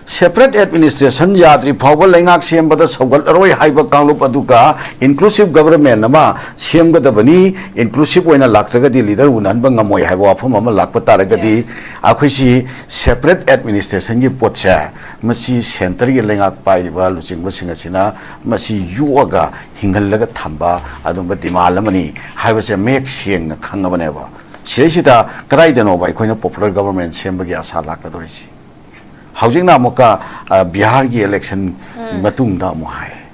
ꯁꯦꯄꯔꯦꯠ ꯑꯦꯗꯃꯤꯅꯤꯁꯇ꯭ꯔꯦꯁꯟ ꯌꯥꯗ꯭ꯔꯤ ꯐꯥꯎꯕ ꯂꯩꯉꯥꯛ ꯁꯦꯝꯕꯗ ꯁꯧꯒꯠꯂꯔꯣꯏ ꯍꯥꯏꯕ ꯀꯥꯡꯂꯨꯞ ꯑꯗꯨꯒ ꯏꯟꯀ꯭ꯂꯨꯁꯤꯞ ꯒꯕꯔꯃꯦꯟ ꯑꯃ ꯁꯦꯝꯒꯗꯕꯅꯤ, ꯏꯟꯀ꯭ꯂꯨꯁꯤꯞ ꯑꯣꯏꯅ ꯂꯥꯛꯇ꯭ꯔꯒꯗꯤ ꯂꯤꯗꯔ ꯎꯅꯍꯟꯕ ꯉꯝꯃꯣꯏ ꯍꯥꯏꯕ ꯋꯥꯐꯝ ꯑꯃ ꯂꯥꯛꯄ ꯇꯥꯔꯒꯗꯤ, ꯑꯩꯈꯣꯏꯁꯤ ꯁꯦꯄꯔꯦꯠ ꯑꯦꯗꯃꯤꯅꯤꯁꯇ꯭ꯔꯦꯁꯟꯒꯤ ꯄꯣꯠꯁꯦ, ꯃꯁꯤ ꯁꯦꯟꯇꯔꯒꯤ ꯂꯩꯉꯥꯛ ꯄꯥꯏꯔꯤꯕ ꯂꯨꯆꯤꯡꯕꯁꯤꯡ ꯑꯁꯤꯅ ꯃꯁꯤ ꯌꯣꯛꯑꯒ ꯍꯤꯡꯍꯜꯂꯒ ꯊꯝꯕ ꯑꯗꯨꯝꯕ ꯗꯤꯃꯥꯟ ꯑꯃꯅꯤ ꯍꯥꯏꯕꯁꯦ ꯃꯌꯦꯛ ꯁꯦꯡꯅ ꯈꯪꯉꯕꯅꯦꯕ꯫ ꯁꯤꯗꯩꯁꯤꯗ ꯀꯗꯥꯏꯗꯅꯣꯕ ꯑꯩꯈꯣꯏꯅ ꯄꯣꯄꯨꯂꯔ ꯒꯕꯔꯃꯦꯟ ꯁꯦꯝꯕꯒꯤ ꯑꯁꯥ ꯂꯥꯛꯀꯗꯧꯔꯤꯁꯤ? ꯍꯧꯖꯤꯛꯅ ꯑꯃꯨꯛꯀ, ꯑ, ꯕꯤꯍꯥꯔꯒꯤ ꯏꯂꯦꯛꯁꯟ ꯃꯇꯨꯡꯗ ꯑꯃꯨꯛ ꯍꯥꯏꯔꯦ,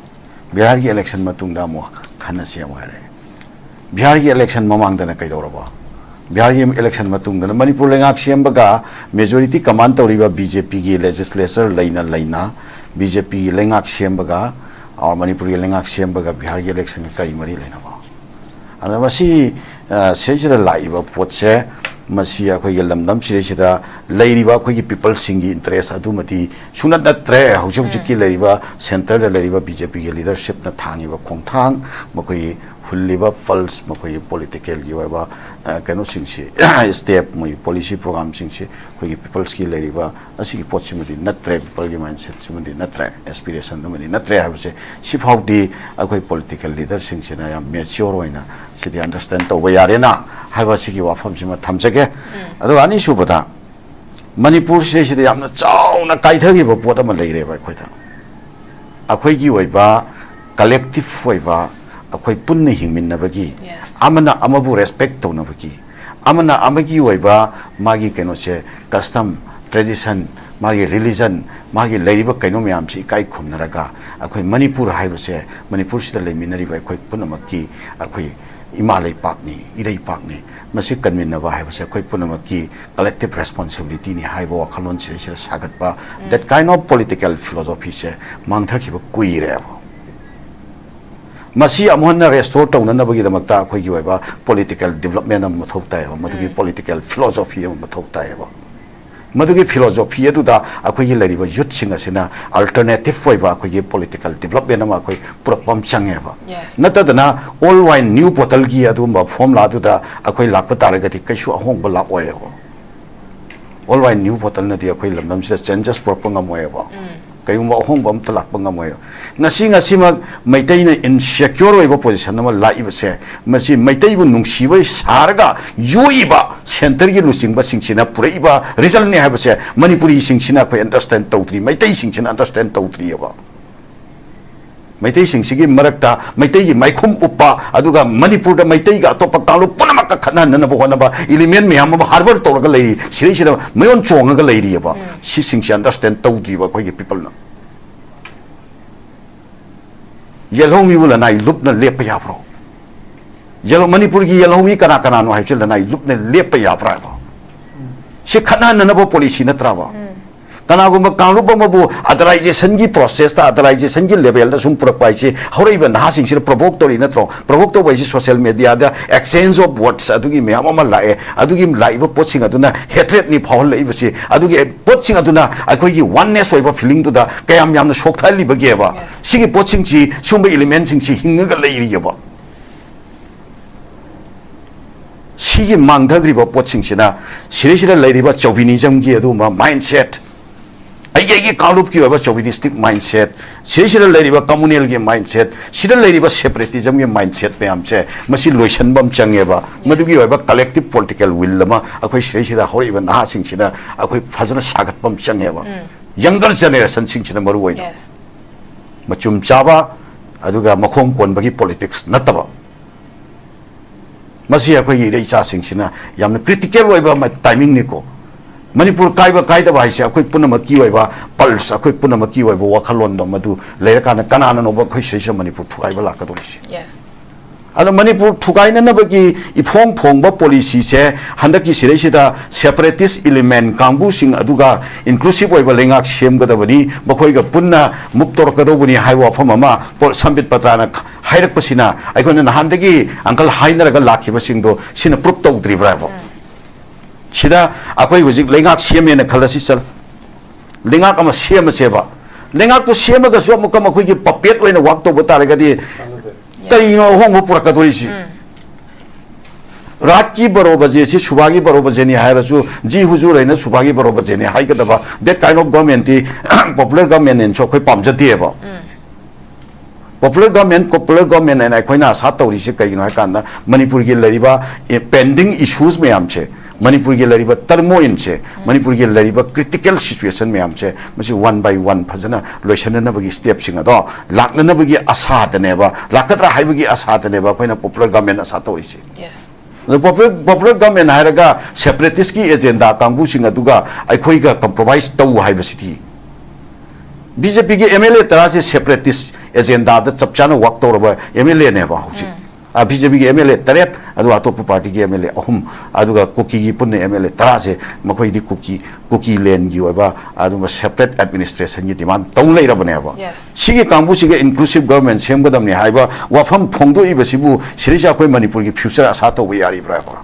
ꯕꯤꯍꯥꯔꯒꯤ ꯏꯂꯦꯛꯁꯟ ꯃꯇꯨꯡꯗ ꯑꯃꯨꯛ ꯈꯟꯅꯁꯤ ꯑꯃꯨꯛ ꯍꯥꯏꯔꯦ꯫ ꯕꯤꯍꯥꯔꯒꯤ ꯏꯂꯦꯛꯁꯟ ꯃꯃꯥꯡꯗꯅ ꯀꯩꯗꯧꯔꯕ? ꯕꯤꯍꯥꯔꯒꯤ ꯏꯂꯦꯛꯁꯟ ꯃꯇꯨꯡꯗꯅ ꯃꯅꯤꯄꯨꯔ ꯂꯩꯉꯥꯛ ꯁꯦꯝꯕꯒ ꯃꯦꯖꯣꯔꯤꯇꯤ ꯀꯃꯥꯟ ꯇꯧꯔꯤꯕ ꯕꯤ ꯖꯦ ꯄꯤꯒꯤ ꯂꯦꯖꯤꯁꯂꯦꯆꯔ ꯂꯩꯅ ꯂꯩꯅ, ꯕꯤ ꯖꯦ ꯄꯤꯒꯤ ꯂꯩꯉꯥꯛ ꯁꯦꯝꯕꯒ, ꯑ, ꯃꯅꯤꯄꯨꯔꯒꯤ ꯂꯩꯉꯥꯛ ꯁꯦꯝꯕꯒ ꯕꯤꯍꯥꯔꯒꯤ ꯏꯂꯦꯛꯁꯟꯒ ꯀꯔꯤ ꯃꯔꯤ ꯂꯩꯅꯕ? ꯑꯗꯨꯅ ꯃꯁꯤ, ꯑ, ꯁꯤꯗꯩꯁꯤꯗ ꯂꯥꯛꯏꯕ ꯄꯣꯠꯁꯦ, ꯃꯁꯤ ꯑꯩꯈꯣꯏꯒꯤ ꯂꯝꯗꯝ ꯁꯤꯗꯩꯁꯤꯗ ꯂꯩꯔꯤꯕ ꯑꯩꯈꯣꯏꯒꯤ ꯄꯤꯄꯜꯁꯤꯡꯒꯤ ꯏꯟꯇꯔꯦꯁ ꯑꯗꯨꯃꯗꯤ ꯁꯨꯡꯅꯠ ꯅꯠꯇ꯭ꯔꯦ꯫ ꯍꯧꯖꯤꯛ ꯍꯧꯖꯤꯛꯀꯤ ꯂꯩꯔꯤꯕ ꯁꯦꯟꯇꯔꯗ ꯂꯩꯔꯤꯕ ꯕꯤ ꯖꯦ ꯄꯤꯒꯤ ꯂꯤꯗꯔꯁꯤꯞꯅ ꯊꯥꯡꯉꯤꯕ ꯈꯣꯡꯊꯥꯡ, ꯃꯈꯣꯏꯒꯤ ꯍꯨꯜꯂꯤꯕ ꯄꯜꯁ, ꯃꯈꯣꯏꯒꯤ ꯄꯣꯂꯤꯇꯤꯀꯦꯜꯒꯤ ꯑꯣꯏꯕ, ꯑ, ꯀꯩꯅꯣꯁꯤꯡꯁꯤ, ꯁ꯭ꯇꯦꯞ, ꯃꯣꯏꯒꯤ ꯄꯣꯂꯤꯁꯤ ꯄ꯭ꯔꯣꯒ꯭ꯔꯥꯝꯁꯤꯡꯁꯤ ꯑꯩꯈꯣꯏꯒꯤ ꯄꯤꯄꯜꯁꯀꯤ ꯂꯩꯔꯤꯕ ꯑꯁꯤꯒꯤ ꯄꯣꯠꯁꯤꯃꯗꯤ ꯅꯠꯇ꯭ꯔꯦ, ꯄꯤꯄꯜꯒꯤ ꯃꯥꯏꯟꯁꯦꯠꯁꯤꯃꯗꯤ ꯅꯠꯇ꯭ꯔꯦ, ꯑꯦꯁꯄꯤꯔꯦꯁꯟꯗꯨꯃꯗꯤ ꯅꯠꯇ꯭ꯔꯦ ꯍꯥꯏꯕꯁꯦ ꯁꯤꯐꯥꯎꯗꯤ ꯑꯩꯈꯣꯏ ꯄꯣꯂꯤꯇꯤꯀꯦꯜ ꯂꯤꯗꯔꯁꯤꯡꯁꯤꯅ ꯌꯥꯝ ꯃꯦꯆꯤꯌꯣꯔ ꯑꯣꯏꯅ ꯁꯤꯗꯤ ꯑꯟꯗꯔꯁ꯭ꯇꯦꯟ ꯇꯧꯕ ꯌꯥꯔꯦꯅ ꯍꯥꯏꯕ ꯁꯤꯒꯤ ꯋꯥꯐꯝꯁꯤꯃ ꯊꯝꯖꯒꯦ꯫ ꯑꯗꯨꯒ ꯑꯅꯤꯁꯨꯕꯗ, ꯃꯅꯤꯄꯨꯔ ꯁꯤꯗꯩꯁꯤꯗ ꯌꯥꯝꯅ ꯆꯥꯎꯅ ꯀꯥꯏꯊꯈꯤꯕ ꯄꯣꯠ ꯑꯃ ꯂꯩꯔꯦꯕ ꯑꯩꯈꯣꯏꯗ꯫ ꯑꯩꯈꯣꯏꯒꯤ ꯑꯣꯏꯕ ꯀꯂꯦꯛꯇꯤꯚ ꯑꯣꯏꯕ, ꯑꯩꯈꯣꯏ ꯄꯨꯟꯅ ꯍꯤꯡꯃꯤꯟꯅꯕꯒꯤ, Yes. ꯑꯃꯅ ꯑꯃꯕꯨ ꯔꯦꯁꯄꯦꯛ ꯇꯧꯅꯕꯒꯤ, ꯑꯃꯅ ꯑꯃꯒꯤ ꯑꯣꯏꯕ ꯃꯥꯒꯤ ꯀꯩꯅꯣꯁꯦ, ꯀꯁꯇꯝ, ꯇ꯭ꯔꯦꯗꯤꯁꯟ, ꯃꯥꯒꯤ religion, ꯃꯥꯒꯤ ꯂꯩꯔꯤꯕ ꯀꯩꯅꯣ ꯃꯌꯥꯝꯁꯤ ꯏꯀꯥꯏ ꯈꯨꯝꯅꯔꯒ, ꯑꯩꯈꯣꯏ ꯃꯅꯤꯄꯨꯔ ꯍꯥꯏꯕꯁꯦ, ꯃꯅꯤꯄꯨꯔꯁꯤꯗ ꯂꯩꯃꯤꯟꯅꯔꯤꯕ ꯑꯩꯈꯣꯏ ꯄꯨꯝꯅꯃꯛꯀꯤ, ꯑꯩꯈꯣꯏ ꯏꯃꯥ ꯂꯩꯄꯥꯛꯅꯤ, ꯏꯔꯩꯄꯥꯛꯅꯤ, ꯃꯁꯤ ꯀꯟꯃꯤꯟꯅꯕ ꯍꯥꯏꯕꯁꯦ ꯑꯩꯈꯣꯏ ꯄꯨꯝꯅꯃꯛꯀꯤ collective responsibilityꯅꯤ ꯍꯥꯏꯕ ꯋꯥꯈꯜꯂꯣꯟ ꯁꯤꯗꯩꯁꯤꯗ ꯁꯥꯒꯠꯄ, that kind of political philosophyꯁꯦ ꯃꯥꯡꯊꯈꯤꯕ ꯀꯨꯏꯔꯦꯕ꯫ ꯃꯁꯤ ꯑꯃꯨꯛ ꯍꯟꯅ restore ꯇꯧꯅꯅꯕꯒꯤꯗꯃꯛꯇ ꯑꯩꯈꯣꯏꯒꯤ ꯑꯣꯏꯕ political development ꯑꯃ ꯃꯊꯧ ꯇꯥꯏꯌꯦꯕ, ꯃꯗꯨꯒꯤ political philosophy ꯑꯃ ꯃꯊꯧ ꯇꯥꯏꯌꯦꯕ꯫ ꯃꯗꯨꯒꯤ philosophy ꯑꯗꯨꯗ ꯑꯩꯈꯣꯏꯒꯤ ꯂꯩꯔꯤꯕ youthꯁꯤꯡ ꯑꯁꯤꯅ alternative ꯑꯣꯏꯕ ꯑꯩꯈꯣꯏꯒꯤ political development ꯑꯃ ꯑꯩꯈꯣꯏ ꯄꯨꯔꯛꯄ ꯑꯃ ꯆꯪꯉꯦꯕ꯫ Yes. ꯅꯠꯇꯗꯅ old wine new bottleꯒꯤ ꯑꯗꯨꯒꯨꯝꯕ formulaꯗꯨꯗ ꯑꯩꯈꯣꯏ ꯂꯥꯛꯄ ꯇꯥꯔꯒꯗꯤ ꯀꯩꯁꯨ ꯑꯍꯣꯡꯕ ꯂꯥꯛꯑꯣꯏꯕ꯫ Old wine new bottleꯅꯗꯤ ꯑꯩꯈꯣꯏ ꯂꯝꯗꯝꯁꯤꯗ changes ꯄꯨꯔꯛꯄ ꯉꯝꯃꯣꯏꯕ꯫ ꯀꯩꯒꯨꯝꯕ ꯑꯍꯣꯡꯕ ꯑꯝꯇ ꯂꯥꯛꯄ ꯉꯝꯃꯣꯏꯕ꯫ ꯉꯁꯤ ꯉꯁꯤꯃꯛ ꯃꯩꯇꯩꯅ insecure ꯑꯣꯏꯕ position ꯑꯃ ꯂꯥꯛꯏꯕꯁꯦ, ꯃꯁꯤ ꯃꯩꯇꯩꯕꯨ ꯅꯨꯡꯁꯤꯕ ꯁꯥꯔꯒ ꯌꯣꯛꯏꯕ centreꯒꯤ ꯂꯨꯆꯤꯡꯕꯁꯤꯡꯁꯤꯅ ꯄꯨꯔꯛꯏꯕ resultꯅꯤ ꯍꯥꯏꯕꯁꯦ ꯃꯅꯤꯄꯨꯔꯤꯁꯤꯡꯁꯤꯅ ꯑꯩꯈꯣꯏ understand ꯇꯧꯗ꯭ꯔꯤ, ꯃꯩꯇꯩꯁꯤꯡꯁꯤꯅ understand ꯇꯧꯗ꯭ꯔꯤꯑꯕ꯫ ꯃꯩꯇꯩꯁꯤꯡꯁꯤꯒꯤ ꯃꯔꯛꯇ ꯃꯩꯇꯩꯒꯤ ꯃꯥꯏꯈꯨꯝ ꯎꯞꯄ, ꯑꯗꯨꯒ ꯃꯅꯤꯄꯨꯔꯗ ꯃꯩꯇꯩꯒ ꯑꯇꯣꯞꯄ ꯀꯥꯡꯂꯨꯞ ꯄꯨꯝꯅꯃꯛꯀ ꯈꯠꯅꯍꯟꯅꯅꯕ ꯍꯣꯠꯅꯕ element ꯃꯌꯥꯝ ꯑꯃ harbour ꯇꯧꯔꯒ ꯂꯩꯔꯤ, ꯁꯤꯗꯩꯁꯤꯗ ꯃꯌꯣꯟ ꯆꯣꯡꯉꯒ ꯂꯩꯔꯤꯑꯕ꯫ ꯁꯤꯁꯤꯡꯁꯦ understand ꯇꯧꯗ꯭ꯔꯤꯕ ꯑꯩꯈꯣꯏꯒꯤ peopleꯅ꯫ ꯌꯦꯜꯍꯧꯃꯤꯕꯨ ꯂꯅꯥꯏ ꯂꯨꯞꯅ ꯂꯦꯞꯄ ꯌꯥꯕ꯭ꯔꯣ? ꯌꯦꯜꯍꯧ-, ꯃꯅꯤꯄꯨꯔꯒꯤ ꯌꯦꯜꯍꯧꯃꯤ ꯀꯅꯥ ꯀꯅꯥꯅꯣ ꯍꯥꯏꯕꯁꯤ ꯂꯅꯥꯏ ꯂꯨꯞꯅ ꯂꯦꯞꯄ ꯌꯥꯕ꯭ꯔꯥ ꯍꯥꯏꯕ? ꯁꯤ ꯈꯠꯅꯍꯟꯅꯅꯕ policy ꯅꯠꯇ꯭ꯔꯕ? ꯀꯅꯥꯒꯨꯝꯕ ꯀꯥꯡꯂꯨꯞ ꯑꯃꯕꯨ ꯑꯗꯔꯥꯏꯖꯦꯁꯟꯒꯤ processꯇ, ꯑꯗꯔꯥꯏꯖꯦꯁꯟꯒꯤ levelꯗ ꯁꯨꯝ ꯄꯨꯔꯛꯄ ꯍꯥꯏꯁꯤ ꯍꯧꯔꯛꯏꯕ ꯅꯍꯥꯁꯤꯡꯁꯤꯅ provoke ꯇꯧꯔꯤ ꯅꯠꯇ꯭ꯔꯣ? Provoke ꯇꯧꯕ ꯍꯥꯏꯁꯤ social mediaꯗ exchange of words ꯑꯗꯨꯒꯤ ꯃꯌꯥꯝ ꯑꯃ ꯂꯥꯛꯑꯦ꯫ ꯑꯗꯨꯒꯤ ꯂꯥꯛꯏꯕ ꯄꯣꯠꯁꯤꯡ ꯑꯗꯨꯅ hatredꯅꯤ ꯐꯥꯎꯍꯜꯂꯛꯏꯕꯁꯤ꯫ ꯑꯗꯨꯒꯤ ꯄꯣꯠꯁꯤꯡ ꯑꯗꯨꯅ ꯑꯩꯈꯣꯏꯒꯤ oneness ꯑꯣꯏꯕ feelingꯗꯨꯗ ꯀꯌꯥꯝ ꯌꯥꯝꯅ ꯁꯣꯛꯊꯍꯜꯂꯤꯕꯒꯦꯕ? ꯁꯤꯒꯤ ꯄꯣꯠꯁꯤꯡꯁꯤ, ꯁꯤꯒꯨꯝꯕ elementꯁꯤꯡꯁꯤ ꯍꯤꯡꯉꯒ ꯂꯩꯔꯤꯑꯕ꯫ ꯁꯤꯒꯤ ꯃꯥꯡꯊꯈ꯭ꯔꯤꯕ ꯄꯣꯠꯁꯤꯡꯁꯤꯅ ꯁꯤꯗꯩꯁꯤꯗ ꯂꯩꯔꯤꯕ chauvinismꯒꯤ ꯑꯗꯨꯒꯨꯝꯕ mindset, ꯑꯩꯒꯤ, ꯑꯩꯒꯤ ꯀꯥꯡꯂꯨꯞꯀꯤ ꯑꯣꯏꯕ chauvinistic mindset, ꯁꯤꯗꯩꯁꯤꯗ ꯂꯩꯔꯤꯕ communalꯒꯤ mindset, ꯁꯤꯗ ꯂꯩꯔꯤꯕ separatismꯒꯤ mindset ꯃꯌꯥꯝꯁꯦ, ꯃꯁꯤ ꯂꯣꯏꯁꯤꯟꯕ ꯑꯃ ꯆꯪꯉꯦꯕ꯫ ꯃꯗꯨꯒꯤ ꯑꯣꯏꯕ collective political will ꯑꯃ ꯑꯩꯈꯣꯏ ꯁꯤꯗꯩꯁꯤꯗ ꯍꯧꯔꯛꯏꯕ ꯅꯍꯥꯁꯤꯡꯁꯤꯅ ꯑꯩꯈꯣꯏ ꯐꯖꯅ ꯁꯥꯒꯠꯄ ꯑꯃ ꯆꯪꯉꯦꯕ꯫ Younger generationꯁꯤꯡꯁꯤꯅ ꯃꯔꯨ ꯑꯣꯏꯅ꯫ Yes. ꯃꯆꯨꯝ ꯆꯥꯕ, ꯑꯗꯨꯒ ꯃꯈꯣꯡ ꯀꯣꯟꯕꯒꯤ politics ꯅꯠꯇꯕ꯫ ꯃꯁꯤ ꯑꯩꯈꯣꯏꯒꯤ ꯏꯔꯩ ꯏꯆꯥꯁꯤꯡꯁꯤꯅ ꯌꯥꯝꯅ critical ꯑꯣꯏꯕ ꯑꯃ timingꯅꯤꯀꯣ꯫ ꯃꯅꯤꯄꯨꯔ ꯀꯥꯏꯕ ꯀꯥꯏꯗꯕ ꯍꯥꯏꯁꯦ ꯑꯩꯈꯣꯏ ꯄꯨꯝꯅꯃꯛꯀꯤ ꯑꯣꯏꯕ ꯄꯜꯁ, ꯑꯩꯈꯣꯏ ꯄꯨꯝꯅꯃꯛꯀꯤ ꯑꯣꯏꯕ ꯋꯥꯈꯜꯂꯣꯟꯗꯣ ꯃꯗꯨ ꯂꯩꯔꯀꯥꯟꯗ ꯀꯅꯥꯅꯅꯣꯕ ꯑꯩꯈꯣꯏ ꯁꯤꯗꯩꯁꯤꯗ ꯃꯅꯤꯄꯨꯔ ꯊꯨꯒꯥꯏꯕ ꯂꯥꯛꯀꯗꯧꯔꯤꯁꯦ? Yes. ꯑꯗꯣ ꯃꯅꯤꯄꯨꯔ ꯊꯨꯒꯥꯏꯅꯅꯕꯒꯤ ꯏꯐꯣꯡ ꯐꯣꯡꯕ ꯄꯣꯂꯤꯁꯤꯁꯦ ꯍꯟꯗꯛꯀꯤ ꯁꯤꯗꯩꯁꯤꯗ ꯁꯦꯄꯔꯦꯇꯤꯁ ꯏꯂꯤꯃꯦꯟ ꯀꯥꯡꯕꯨꯁꯤꯡ ꯑꯗꯨꯒ ꯏꯟꯀ꯭ꯂꯨꯁꯤꯞ ꯑꯣꯏꯕ ꯂꯩꯉꯥꯛ ꯁꯦꯝꯒꯗꯕꯅꯤ, ꯃꯈꯣꯏꯒ ꯄꯨꯟꯅ ꯃꯨꯞ ꯇꯧꯔꯛꯀꯗꯧꯕꯅꯤ ꯍꯥꯏꯕ ꯋꯥꯐꯝ ꯑꯃ ꯄꯣ-, ꯁꯝꯕꯤꯠ ꯄꯇ꯭ꯔꯥꯅ ꯍꯥꯏꯔꯛꯄꯁꯤꯅ ꯑꯩꯈꯣꯏꯅ ꯅꯍꯥꯟꯗꯒꯤ ꯑꯪꯀꯜ ꯍꯥꯏꯅꯔꯒ ꯂꯥꯛꯈꯤꯕꯁꯤꯡꯗꯣ ꯁꯤꯅ ꯄ꯭ꯔꯨꯞ ꯇꯧꯗ꯭ꯔꯤꯕ꯭ꯔꯥ ꯍꯥꯏꯕ? ꯁꯤꯗ ꯑꯩꯈꯣꯏ ꯍꯧꯖꯤꯛ ꯂꯩꯉꯥꯛ ꯁꯦꯝꯃꯦꯅ ꯈꯜꯂꯁꯤ ꯆꯜ, ꯂꯩꯉꯥꯛ ꯑꯃ ꯁꯦꯝꯃꯁꯦꯕ꯫ ꯂꯩꯉꯥꯛꯇꯨ ꯁꯦꯝꯃꯒꯁꯨ ꯑꯃꯨꯛꯀ ꯃꯈꯣꯏꯒꯤ ꯄꯄꯦꯠ ꯑꯣꯏꯅ ꯋꯥꯛ ꯇꯧꯕ ꯇꯥꯔꯒꯗꯤ ꯀꯔꯤꯅꯣ ꯑꯍꯣꯡꯕ ꯄꯨꯔꯛꯀꯗꯣꯔꯤꯁꯤ? ꯔꯥꯠꯀꯤ ꯕꯔꯣ ꯕꯖꯦꯁꯤ ꯁꯨꯕꯥꯒꯤ ꯕꯔꯣ ꯕꯖꯦꯅꯤ ꯍꯥꯏꯔꯁꯨ, ꯖꯤ ꯍꯨꯖꯨꯔ ꯍꯥꯏꯅ ꯁꯨꯕꯥꯒꯤ ꯕꯔꯣ ꯕꯖꯦꯅꯤ ꯍꯥꯏꯒꯗꯕ, that kind of government T popular government ꯅꯦꯅꯁꯨ ꯑꯩꯈꯣꯏ ꯄꯥꯝꯖꯗꯦꯕ꯫ Popular government, popular government ꯍꯥꯏꯅ ꯑꯩꯈꯣꯏꯅ ꯑꯁꯥ ꯇꯧꯔꯤꯁꯦ ꯀꯩꯒꯤꯅꯣ ꯍꯥꯏ ꯀꯥꯟꯗ, ꯃꯅꯤꯄꯨꯔꯒꯤ ꯂꯩꯔꯤꯕ pending issues ꯃꯌꯥꯝꯁꯦ, ꯃꯅꯤꯄꯨꯔꯒꯤ ꯂꯩꯔꯤꯕ turmoilꯁꯦ, ꯃꯅꯤꯄꯨꯔꯒꯤ ꯂꯩꯔꯤꯕ critical situation ꯃꯌꯥꯝꯁꯦ, ꯃꯁꯤ one by one ꯐꯖꯅ ꯂꯣꯏꯁꯤꯟꯅꯅꯕꯒꯤ stepꯁꯤꯡ ꯑꯗꯣ ꯂꯥꯛꯅꯅꯕꯒꯤ ꯑꯁꯥꯗꯅꯦꯕ, ꯂꯥꯛꯀꯗ꯭ꯔꯥ ꯍꯥꯏꯕꯒꯤ ꯑꯁꯥꯗꯅꯦꯕ ꯑꯩꯈꯣꯏꯅ popular government ꯑꯁꯥ ꯇꯧꯔꯤꯁꯦ꯫ Yes. ꯑꯗꯣ popular, popular government ꯍꯥꯏꯔꯒ separatistꯀꯤ agenda ꯀꯥꯡꯕꯨꯁꯤꯡ ꯑꯗꯨꯒ ꯑꯩꯈꯣꯏꯒ compromise ꯇꯧ ꯍꯥꯏꯕꯁꯤꯗꯤ, BJPꯒꯤ MLA ꯇꯔꯥꯁꯦ separatist agendaꯗ ꯆꯞ ꯆꯥꯅ work ꯇꯧꯔꯕ MLAꯅꯦꯕ ꯍꯧꯖꯤꯛ꯫ BJPꯒꯤ MLA ꯇꯔꯦꯠ, ꯑꯗꯨꯒ ꯑꯇꯣꯞꯄ partyꯒꯤ MLA ꯑꯍꯨꯝ, ꯑꯗꯨꯒ ꯀꯨꯀꯤꯒꯤ ꯄꯨꯟꯅ MLA ꯇꯔꯥꯁꯦ, ꯃꯈꯣꯏꯗꯤ ꯀꯨꯀꯤ, ꯀꯨꯀꯤ landꯒꯤ ꯑꯣꯏꯕ ꯑꯗꯨꯒꯨꯝꯕ separate administrationꯒꯤ demand ꯇꯧ ꯂꯩꯔꯕꯅꯦꯕ꯫ Yes. ꯁꯤꯒꯤ ꯀꯥꯡꯕꯨꯁꯤꯒ inclusive government ꯁꯦꯝꯒꯗꯕꯅꯤ ꯍꯥꯏꯕ ꯋꯥꯐꯝ ꯐꯣꯡꯗꯣꯛꯏꯕꯁꯤꯕꯨ ꯁꯤꯗꯩꯁꯤꯗ ꯑꯩꯈꯣꯏ ꯃꯅꯤꯄꯨꯔꯒꯤ future ꯑꯁꯥ ꯇꯧꯕ ꯌꯥꯔꯤꯕ꯭ꯔꯥꯕ?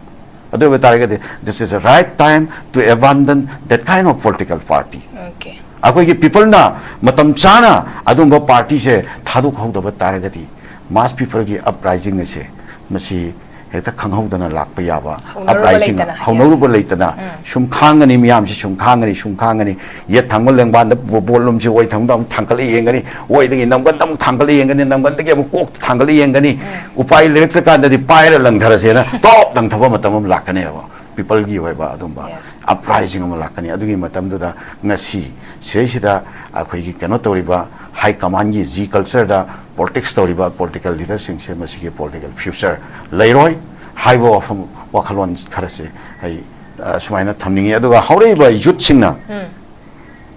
ꯑꯗꯨ ꯑꯣꯏꯕ ꯇꯥꯔꯒꯗꯤ, this is the right time to abandon that kind of political party. Okay. ꯑꯩꯈꯣꯏꯒꯤ peopleꯅ ꯃꯇꯝ ꯆꯥꯅ ꯑꯗꯨꯝꯕ partyꯁꯦ ꯊꯥꯗꯣꯛꯍꯧꯗꯕ ꯇꯥꯔꯒꯗꯤ, mass peopleꯒꯤ uprising ꯑꯁꯦ ꯃꯁꯤ ꯍꯦꯛꯇ ꯈꯪꯍꯧꯗꯅ ꯂꯥꯛꯄ ꯌꯥꯕ ꯍꯧꯅꯔꯨꯕ uprising, ꯂꯩꯇꯅ, ꯍꯧꯅꯔꯨꯕ yes. ꯂꯩꯇꯅ ꯁꯨꯝ ꯈꯥꯡꯒꯅꯤ, ꯃꯤꯌꯥꯝꯁꯤ ꯁꯨꯝ ꯈꯥꯡꯒꯅꯤ, ꯁꯨꯝ ꯈꯥꯡꯒꯅꯤ꯫ ꯌꯦꯠ ꯊꯪꯕ ꯂꯦꯡꯕꯥꯟꯗ ꯕꯣ-, ꯕꯣꯠꯂꯨꯝꯁꯤ ꯑꯣꯏ ꯊꯪꯕꯗ ꯑꯃꯨꯛ ꯊꯥꯡꯒꯠꯂ ꯌꯦꯡꯒꯅꯤ, ꯑꯣꯏꯗꯒꯤ ꯅꯝꯒꯟꯗ ꯑꯃꯨꯛ ꯊꯥꯡꯒꯠꯂ ꯌꯦꯡꯒꯅꯤ, ꯅꯝꯒꯟꯗꯒꯤ ꯑꯃꯨꯛ ꯀꯣꯛꯇ ꯊꯥꯡꯒꯠꯂ ꯌꯦꯡꯒꯅꯤ꯫ ꯎꯄꯥꯏ ꯂꯩꯔꯛꯇ꯭ꯔꯀꯥꯟꯗꯗꯤ ꯄꯥꯏꯔ ꯂꯪꯊꯔꯁꯦꯅ ꯇꯣꯞ ꯂꯪꯊꯕ ꯃꯇꯝ ꯑꯃ ꯂꯥꯛꯀꯅꯦꯕ꯫ Peopleꯒꯤ ꯑꯣꯏꯕ ꯑꯗꯨꯝꯕ Yes. uprising ꯑꯃ ꯂꯥꯛꯀꯅꯤ꯫ ꯑꯗꯨꯒꯤ ꯃꯇꯝꯗꯨꯗ ꯉꯁꯤ ꯁꯤꯗꯩꯁꯤꯗ ꯑꯩꯈꯣꯏꯒꯤ ꯀꯩꯅꯣ ꯇꯧꯔꯤꯕ high commandꯒꯤ G cultureꯗ politics ꯇꯧꯔꯤꯕ political leaderꯁꯤꯡꯁꯦ ꯃꯁꯤꯒꯤ political future ꯂꯩꯔꯣꯏ ꯍꯥꯏꯕ ꯋꯥꯐꯝ, ꯋꯥꯈꯜꯂꯣꯟ ꯈꯔꯁꯦ ꯑꯩ ꯑ, ꯁꯨꯃꯥꯏꯅ ꯊꯝꯅꯤꯡꯉꯤ꯫ ꯑꯗꯨꯒ ꯍꯧꯔꯛꯏꯕ ꯌꯨꯠꯁꯤꯡꯅ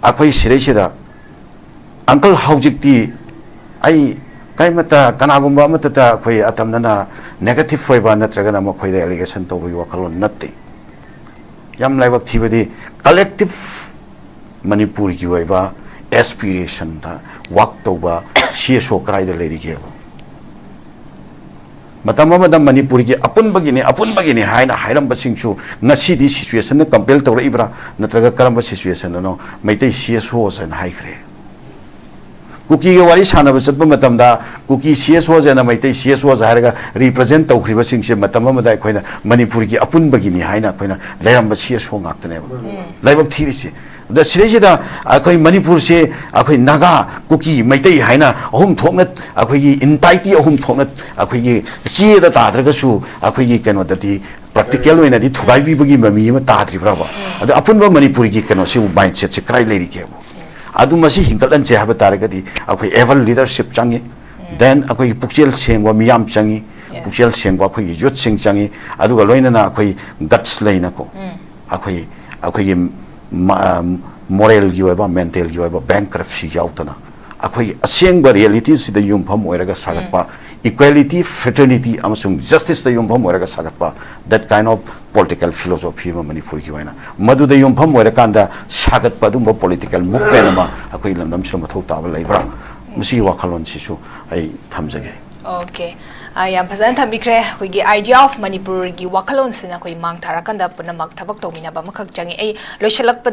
ꯑꯩꯈꯣꯏ ꯁꯤꯗꯩꯁꯤꯗ, "ꯑꯪꯀꯜ, ꯍꯧꯖꯤꯛꯇꯤ ꯑꯩ ꯀꯔꯤꯃꯠꯇ, ꯀꯅꯥꯒꯨꯝꯕ ꯑꯃꯠꯇꯗ ꯑꯩꯈꯣꯏ ꯑꯇꯝꯅꯅ ꯅꯦꯒꯦꯇꯤꯚ ꯑꯣꯏꯕ ꯅꯠꯇ꯭ꯔꯒꯅ ꯃꯈꯣꯏꯗ ꯑꯦꯂꯤꯒꯦꯁꯟ ꯇꯧꯕꯒꯤ ꯋꯥꯈꯜꯂꯣꯟ ꯅꯠꯇꯦ꯫ ꯌꯥꯝ ꯂꯥꯏꯕꯛ ꯊꯤꯕꯗꯤ ꯀꯂꯦꯛꯇꯤꯚ ꯃꯅꯤꯄꯨꯔꯒꯤ ꯑꯣꯏꯕ ꯑꯦꯁꯄꯤꯔꯦꯁꯟꯗ ꯋꯥꯛ ꯇꯧꯕ ꯁꯤ ꯑꯦꯁ ꯑꯣ ꯀꯗꯥꯏꯗ ꯂꯩꯔꯤꯒꯦꯕ?" ꯃꯇꯝ ꯑꯃꯗ ꯃꯅꯤꯄꯨꯔꯒꯤ ꯑꯄꯨꯟꯕꯒꯤꯅꯤ, ꯑꯄꯨꯟꯕꯒꯤꯅꯤ ꯍꯥꯏꯅ ꯍꯥꯏꯔꯝꯕꯁꯤꯡꯁꯨ ꯉꯁꯤꯗꯤ ꯁꯤꯆꯨꯋꯦꯁꯟꯅ ꯀꯝꯄꯦꯜ ꯇꯧꯔꯛꯏꯕ꯭ꯔꯥ, ꯅꯠꯇ꯭ꯔꯒ ꯀꯔꯝꯕ ꯁꯤꯆꯨꯋꯦꯁꯟꯅꯅꯣ? ꯃꯩꯇꯩ ꯁꯤ ꯑꯦꯁ ꯑꯣꯁ ꯍꯥꯏꯅ ꯍꯥꯏꯈ꯭ꯔꯦ꯫ ꯀꯨꯀꯤꯒ ꯋꯥꯔꯤ ꯁꯥꯟꯅꯕ ꯆꯠꯄ ꯃꯇꯝꯗ ꯀꯨꯀꯤ ꯁꯤ ꯑꯦꯁ ꯑꯣꯁ ꯍꯥꯏꯅ ꯃꯩꯇꯩ ꯁꯤ ꯑꯦꯁ ꯑꯣꯁ ꯍꯥꯏꯔꯒ ꯔꯤꯄ꯭ꯔꯖꯦꯟ ꯇꯧꯈ꯭ꯔꯤꯕꯁꯤꯡꯁꯦ ꯃꯇꯝ ꯑꯃꯗ ꯑꯩꯈꯣꯏꯅ ꯃꯅꯤꯄꯨꯔꯒꯤ ꯑꯄꯨꯟꯕꯒꯤꯅꯤ ꯍꯥꯏꯅ ꯑꯩꯈꯣꯏꯅ ꯂꯩꯔꯝꯕ ꯁꯤ ꯑꯦꯁ ꯑꯣ ꯉꯥꯛꯇꯅꯦꯕ꯫ ꯂꯥꯏꯕꯛ ꯊꯤꯔꯤꯁꯦ꯫ ꯑꯗ ꯁꯤꯗꯩꯁꯤꯗ ꯑꯩꯈꯣꯏ ꯃꯅꯤꯄꯨꯔꯁꯦ ꯑꯩꯈꯣꯏ ꯅꯥꯒꯥ, ꯀꯨꯀꯤ, ꯃꯩꯇꯩ ꯍꯥꯏꯅ ꯑꯍꯨꯝ ꯊꯣꯛꯅ, ꯑꯩꯈꯣꯏꯒꯤ ꯏꯟꯇꯥꯏꯇꯤ ꯑꯍꯨꯝ ꯊꯣꯛꯅ ꯑꯩꯈꯣꯏꯒꯤ ꯆꯦꯗ ꯇꯥꯗ꯭ꯔꯒꯁꯨ ꯑꯩꯈꯣꯏꯒꯤ ꯀꯩꯅꯣꯗꯗꯤ ꯄ꯭ꯔꯥꯛꯇꯤꯀꯦꯜ ꯑꯣꯏꯅꯗꯤ ꯊꯨꯒꯥꯏꯕꯤꯕꯒꯤ ꯃꯃꯤ ꯑꯃ ꯇꯥꯗ꯭ꯔꯤꯕ꯭ꯔꯕ? ꯑꯗ ꯑꯄꯨꯟꯕ ꯃꯅꯤꯄꯨꯔꯒꯤ ꯀꯩꯅꯣꯁꯤꯕꯨ, ꯃꯥꯏꯟꯁꯦꯠꯁꯦ ꯀꯗꯥꯏ ꯂꯩꯔꯤꯒꯦꯕ? ꯑꯗꯨ ꯃꯁꯤ ꯍꯤꯡꯒꯠꯍꯟꯁꯦ ꯍꯥꯏꯕ ꯇꯥꯔꯒꯗꯤ ꯑꯩꯈꯣꯏ ꯑꯦꯕꯜ ꯂꯤꯗꯔꯁꯤꯞ ꯆꯪꯉꯤ, ꯗꯦꯟ ꯑꯩꯈꯣꯏꯒꯤ ꯄꯨꯛꯆꯦꯜ ꯁꯦꯡꯕ ꯃꯤꯌꯥꯝ ꯆꯪꯉꯤ, ꯄꯨꯛꯆꯦꯜ ꯁꯦꯡꯕ ꯑꯩꯈꯣꯏꯒꯤ ꯌꯨꯠꯁꯤꯡ ꯆꯪꯉꯤ, ꯑꯗꯨꯒ ꯂꯣꯏꯅꯅ ꯑꯩꯈꯣꯏ ꯒꯠꯁ ꯂꯩꯅꯀꯣ, ꯑꯩꯈꯣꯏ, ꯑꯩꯈꯣꯏꯒꯤ ꯃ-, ꯃꯣꯔꯦꯜꯒꯤ ꯑꯣꯏꯕ, ꯃꯦꯟꯇꯦꯜꯒꯤ ꯑꯣꯏꯕ, ꯕꯦꯡꯀ꯭ꯔꯞꯁꯤ ꯌꯥꯎꯗꯅ ꯑꯩꯈꯣꯏꯒꯤ ꯑꯁꯦꯡꯕ ꯔꯤꯌꯦꯂꯤꯇꯤꯁꯤꯗ ꯌꯨꯝꯐꯝ ꯑꯣꯏꯔꯒ ꯁꯥꯒꯠꯄ, ꯏꯀ꯭ꯋꯦꯂꯤꯇꯤ, ꯐ꯭ꯔꯦꯇꯔꯅꯤꯇꯤ ꯑꯃꯁꯨꯡ ꯖꯁꯇꯤꯁꯇ ꯌꯨꯝꯐꯝ ꯑꯣꯏꯔꯒ ꯁꯥꯒꯠꯄ, that kind of political philosophy ꯑꯃ ꯃꯅꯤꯄꯨꯔꯒꯤ ꯑꯣꯏꯅ ꯃꯗꯨꯗ ꯌꯨꯝꯐꯝ ꯑꯣꯏꯔꯀꯥꯟꯗ ꯁꯥꯒꯠꯄ ꯑꯗꯨꯒꯨꯝꯕ ꯄꯣꯂꯤꯇꯤꯀꯦꯜ ꯃꯨꯚꯃꯦꯟ ꯑꯃ ꯑꯩꯈꯣꯏꯒꯤ ꯂꯝꯗꯝꯁꯤꯗ ꯃꯊꯧ ꯇꯥꯕ ꯂꯩꯕ꯭ꯔꯥ? ꯃꯁꯤꯒꯤ ꯋꯥꯈꯜꯂꯣꯟꯁꯤꯁꯨ ꯑꯩ ꯊꯝꯖꯒꯦ꯫ ꯑꯣꯀꯦ꯫ ꯑ, ꯌꯥꯝ ꯐꯖꯅ ꯊꯝꯕꯤꯈ꯭ꯔꯦ꯫ ꯑꯩꯈꯣꯏꯒꯤ idea of ꯃꯅꯤꯄꯨꯔꯒꯤ ꯋꯥꯈꯜꯂꯣꯟꯁꯤꯅ ꯑꯩꯈꯣꯏ ꯃꯥꯡ ꯊꯥꯔꯀꯥꯟꯗ ꯄꯨꯝꯅꯃꯛ ꯊꯕꯛ ꯇꯧꯃꯤꯟꯅꯕ ꯑꯃꯈꯛ ꯆꯪꯉꯤ꯫ ꯑꯩ ꯂꯣꯏꯁꯤꯜꯂꯛꯄ